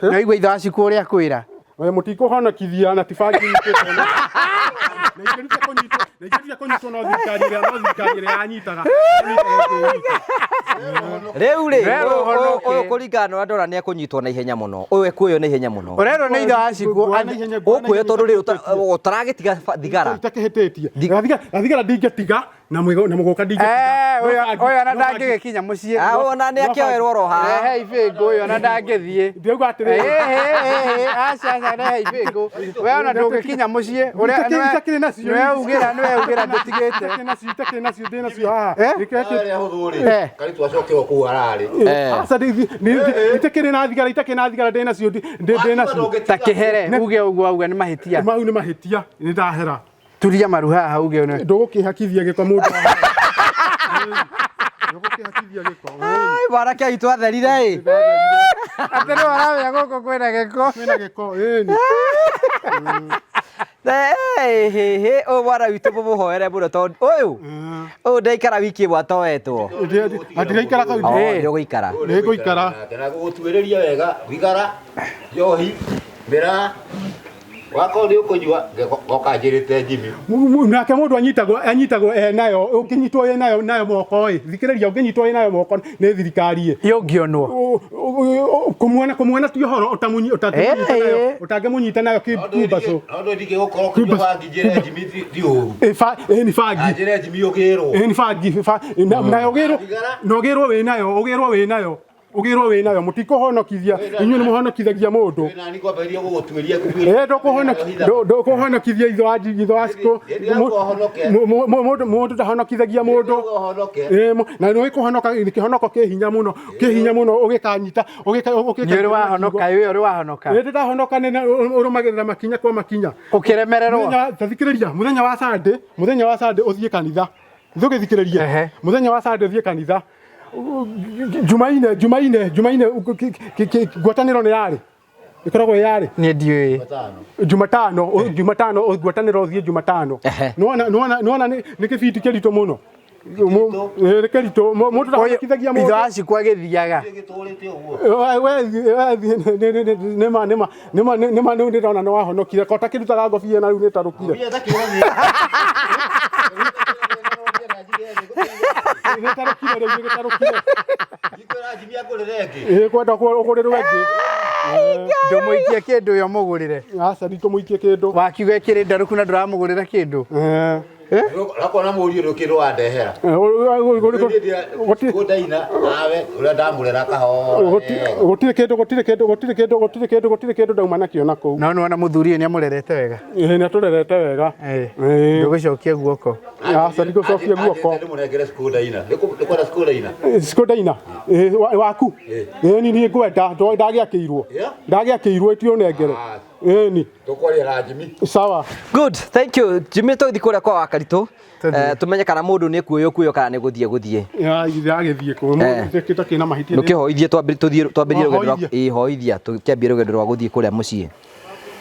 Na igua ithe wa Cikũ ũrĩa akwĩra. We mũtikũhonokithia na ti bangi nyitĩtwo na ingĩruta kũnyitwo, na ingĩruta kũnyitwo no thirikari ĩrĩa yanyitaga. Rĩu rĩ, Rĩu ũhonoke. ũyũ kũringana na ũrĩa ndona nĩ ekũnyitwo na ihenya mũno, ũyũ ekuoywo na ihenya mũno. Ũrerwo nĩ ithe wa Cikũ. Ũkuoywo tondũ rĩrĩ ũtaragĩtiga thigara. Itakĩhĩtĩtie. Na thigara ndingĩtiga, na mũgũka ndingĩtiga. Ũyũ ona ndangĩgĩkinya mũciĩ. Ah, ũyũ ona nĩ akĩoerwo oro haha. Rehe ibĩngũ, ũyũ ona ndangĩthiĩ. Ndĩrauga atĩrĩrĩ. Aca, aca, rehe ibĩngũ. We ona ndũngĩkinya mũciĩ. Ũrĩa Itakĩrĩ nacio. Nĩwe augĩra ndũtigĩte. Itakĩrĩ nacio, itakĩrĩ nacio, ndĩ nacio haha. Eh? Arĩa hũthũ rĩ. Karitũ acokerwo kũu ararĩ. Aca, itakĩrĩ na thigara, itakĩrĩ na thigara, ndĩ nacio, ndĩ nacio. Ta kĩhere uge ũguo auga nĩ mahĩtia. Mau nĩ mahĩtia, nĩ ndahera. Turia maru haha uge nĩ. Ndũgũkĩhakithia gĩko mũndũ. Ndũgũkĩhakithia gĩko. Ai, mwanake witũ atherire ĩ. Atĩ nĩ waramenya gũkũ kwĩna gĩko. Kwĩna gĩko, ĩni. Ũyũ mwana witũ mũmũhoere mũno tondũ ũyũ ndaikara wiki ĩmwe atoetwo. Ndiraikara kau. Oh, nĩũgũikara. Nĩngũikara. Na gũgũtuĩrĩria wega thigara, njohi, mĩraa. Wakorwo nĩ ũkũnyua ngoka njĩrĩte Jimmy. Nake mũndũ anyitagwo e nayo, ũngĩnyitwo wĩ nayo moko ĩ, thikĩrĩria, ũngĩnyitwo wĩ nayo moko nĩ thirikari ĩ. Yũngĩonwo. Kũmuona ti ũhoro ũtangĩmũnyita nayo kĩmbacũ. No ndũthikĩ gũkorwo kũnyua bangi njĩre Jimmy ti ũru. Ĩ nĩ bangi. Njĩre Jimmy ũgĩrwo. Ĩ nĩ bangi, nayo ũgĩrwo, na ũgĩrwo wĩ nayo, ũgĩrwo wĩ nayo. Ũgĩrwo wĩ nayo, mũtikũhonokithia, inyuĩ nĩ mũhonokithagia mũndũ. Ndũkũhonokithia itho wa cikũ. Mũndũ ndahonokithagia mũndũ. Na nĩ kũhonoka, kĩhonoko kĩ hinya mũno, kĩ hinya mũno ũgĩkanyita, Nĩ ũrĩ wahonoka, ĩ ũrĩ wahonoka. Nĩ ndahonoka, nĩ ũrũmagĩrĩra makinya kwa makinya. Ũkĩremererwo. Thikĩrĩria, mũthenya wa Sunday ũthiĩ kanitha. Ndũgĩthikĩrĩrie. Mũthenya wa Sunday ũthiĩ kanitha. Jumaine ngwatanĩro nĩ yarĩ ĩkoragwo yarĩ niĩ ndiũĩ Jumatano ngwatanĩro ũthiĩ Jumatano. Nĩwona nĩ kĩbindi kĩritũ mũno, nĩ kĩritũ, mũndũ ndahonokithagia mũndũ. Ithe wa Cikũ agĩthiaga. Nĩma nĩma nĩma nĩma nĩ ndĩrona nĩ wahonokire ko takĩrutaga ngobia na rĩu nĩ tarũkire. Kwenda ũgũrĩrwo ĩngĩ. Ndũmũikie kĩndũ ũyũ mũgũrĩre. Aca ndikũmũikie kĩndũ. Wakiuga ĩkĩrĩ ndarũku na ndũramũgũrĩra kĩndũ. Ũrakona mũriũ ndũ kĩndũ wandehera. Gũndaina nawe ũrĩa ndamũrera kahora. Gũtirĩ kĩndũ, gũtirĩ kĩndũ, gũtirĩ kĩndũ, gũtirĩ kĩndũ, gũtirĩ kĩndũ ndauma nakĩo na kũu. No nĩwona mũthuri ũyũ nĩamũrerete wega. Ĩĩ nĩatũrerete wega. Ndũgũcokia guoko. Aca ndikũcokia guoko. Ndĩmũnengere Skoda-ina. Nĩũkwenda Skoda-ina? Skoda-ina? Waku? Ĩĩ niĩ ngwenda, ndagĩakĩirwo. Ndagĩakĩirwo ĩti ũnengere. Ĩni. Tũkwaria na Jimmy. Sawa. Good, thank you. Jimmy tũgĩthiĩ kũrĩa kwa Wakaritũ. Tumenye kana mũndũ nĩ kuoywo kuoywo kana nĩ gũthiĩ gũthiĩ. Agĩthiĩ kũ? Mũndũ kĩna mahĩtia. Ndũkĩhoithie twambĩrĩrie rũgendo rwa ĩĩ hoithia tũkĩambie rũgendo rwa gũthiĩ kũrĩa mũciĩ.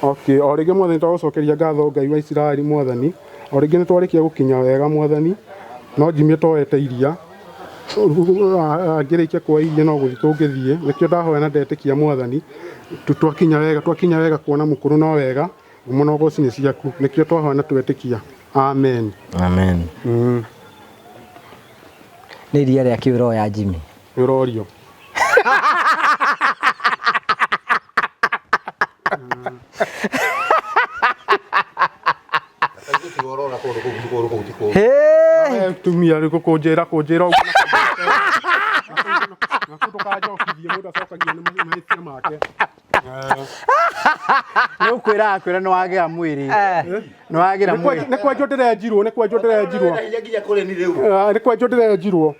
Okay, o rĩngĩ mwathani twagũcokeria ngatho Ngai wa Isiraeli mwathani. O rĩngĩ nĩ twarĩkia gũkinya wega mwathani. No Jimmy toete iria. Angĩrĩkia kuoya iria no gũthiĩ tũngĩthiĩ. Nĩkĩo ndahoya na ndetĩkia mwathani. Twakinya wega kuona mũkũrũ no wega. Mũno goci nĩ ciaku. Nĩkĩo twahoya na twetĩkia. Amen. Amen. Nĩ iria rĩa kĩ ũroya Jimmy? Nĩ ũrorio. Tumia rĩu kũnjĩra ũguo. Ndũkanjokithie mũndũ acokagia nĩ mahĩtia make. Nĩ ũkwĩra akwĩra nĩ wagĩra mwĩrĩ. Nĩ wagĩra mwĩrĩ. Nĩ kwenjwo ndĩrenjirwo, nĩ kwenjwo ndĩrenjirwo. Nĩ kwenjwo ndĩrenjirwo.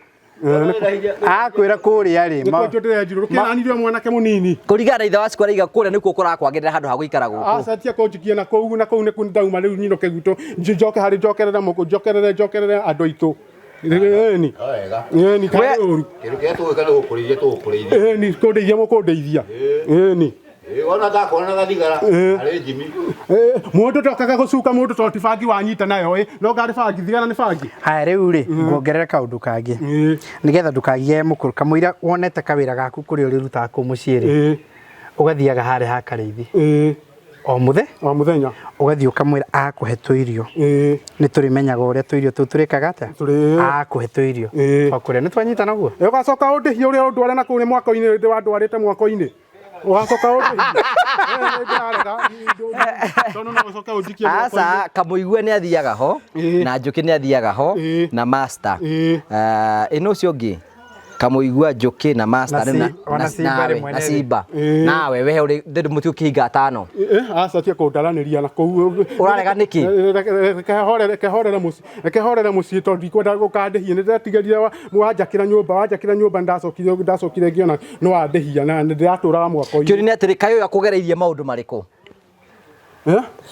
Akwĩra kũrĩa rĩ. Nĩ kwenjwo ndĩrenjirwo. Rũkĩranire mwanake mũnini. Kũringana na ithe wa Cikũ araiga kũrĩa nĩkuo kũrakwagĩrĩra handũ ha gũikara gũkũ. Aca tia kũnjikia na kũu, na kũu nĩkuo ndauma rĩu nyinũke gwitũ. Njoke harĩ njokerere mũkũ, njokerere njokerere andũ aitũ. Ĩni. Ĩni karĩ ũru. Kĩndũ kĩrĩa tũgwĩka nĩ gũkũrĩithia tũgũkũrĩithia. Ĩni kũndeithia mũkũndeithia. Ĩni. Wona ndakuona na gathigara arĩ Jimmy. Mũndũ ndokaga gũcuka mũndũ tondũ ti bangi wanyita nayo ĩ, no ngarĩ bangi, thigara nĩ bangi. Haya rĩu rĩ, nguongerere kaũndũ kangĩ. Nĩgetha ndũkagie mũkũrũ, kamũira wonete kawĩra gaku kũrĩa ũrĩrutaga kũu mũciĩ rĩ, ũgathiaga harĩa ha Karĩithi. O mũthe? O mũthenya. Ũgathiĩ ũkamwĩra akũhe tũirio. Nĩ tũrĩmenyaga ũrĩa tũirio tũu tũrĩkaga atĩa? Akũhe tũirio. O kũrĩa nĩ twanyitana ũguo? Ũgacoka ũndĩhie ũrĩa ũndware na kũu nĩ mwako-inĩ, wandwarĩte mwako-inĩ. Ũgacoka ũndĩhie. Aca Kamũigua nĩ athiaga ho, na Njũkĩ nĩ athiaga ho, na Master. Ĩno ũcio ũngĩ Kamũigua, Njũkĩ na Master na Simba. Nawe we ũrĩ ndĩ mũtĩ ũkĩhinga atano. Aca tia kũndaranĩria na kũu. Ũrarega nĩkĩ? Reke horere mũciĩ, reke horere mũciĩ tondũ ndikwenda gũkandĩhia. Nĩ ndĩretigĩrire wanjakĩra nyũmba, ndacokire ngĩona nĩ wandĩhia na ndĩratũraga mwako-inĩ. Kĩũria nĩ atĩrĩ, kaĩ ũyũ akũgereirie maũndũ marĩkũ?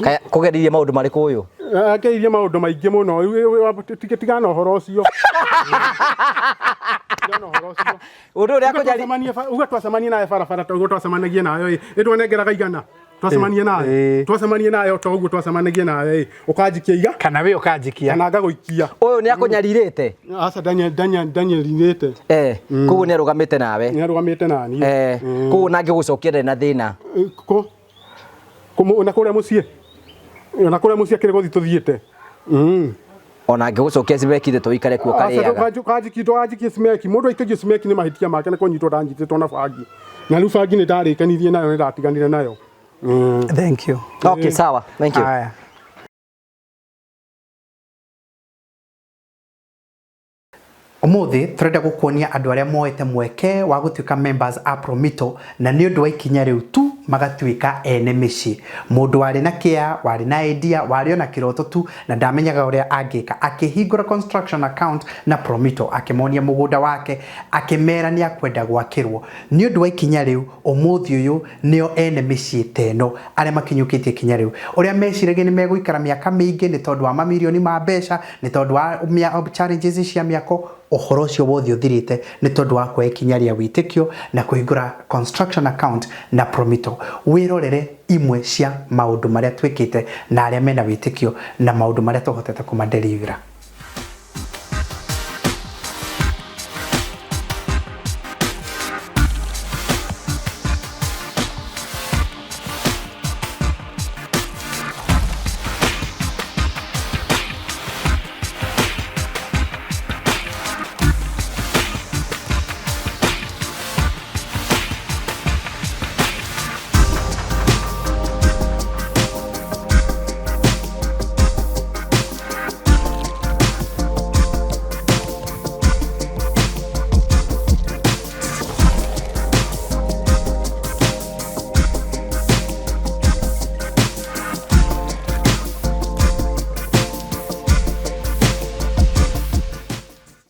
Kaĩ akũgereirie maũndũ marĩkũ ũyũ? Angereirie maũndũ maingĩ mũno. Tigana ũhoro ũcio. Tigana ũhoro ũcio. Ũndũ ũrĩa akũnyari- Uga twacemania nawe barabara ta ũguo twacemanagia nawe ĩ, ĩndwanengeraga igana. Twacemania nawe. Twacemania nawe o ta ũguo twacemanagia nawe ĩ, ũkanjikia iga. Kana we ũkanjikia. Kana ngagũikia. Ũyũ nĩ akũnyarirĩte? Aca ndanyarirĩte. Koguo nĩ arũgamĩte nawe. Nĩ arũgamĩte naniĩ. Koguo nangĩgũcokia ndarĩ na thĩna. Kũ? Na kũrĩa mũciĩ? Ona kũrĩa mũciĩ akĩrĩ gũthiĩ tũthiĩte. Ona angĩgũcokia cimeki thĩ tũikare kuo karĩaga. Kanjikie cimeki, mũndũ aikagio cimeki nĩ mahĩtia make nĩ kũnyitwo ndanyitĩtwo na bangi, na rĩu bangi nĩ ndarĩkanirie nayo, nĩ ndatiganire nayo. Thank you. Okay, sawa, thank you. Aya. Umuthi turenda gukuonia andu aria moete mweke wa gutuika members a Promito na ni undu wa ikinya riu tu magatuika ene mĩciĩ. Mũndũ warĩ na kĩa, warĩ na idea, warĩ ona kĩroto tu na ndamenyaga ũrĩa angĩka, akĩhingũra construction account na Promito, akĩmonia mũgũnda wake, akĩmera nĩ akwenda gwakĩrwo. Nĩ ũndũ wa ikinya rĩu ũmũthĩ ũyũ nĩo ene mĩciĩ ta ĩno arĩa makinyũkĩtie ikinya rĩu, ũrĩa meciragia nĩ megũikara mĩaka mĩingĩ nĩ tondũ wa mamirioni ma mbeca, nĩ tondũ wa challenges cia mĩako, ũhoro ũcio wothe ũthirĩte nĩ tondũ wa kuoya ikinya rĩa wĩtĩkio na kũhingũra construction account na Promito. Wĩrorere imwe cia maũndũ marĩa twĩkĩte na arĩa mena wĩtĩkio na maũndũ marĩa tũhotete kũmadelivera.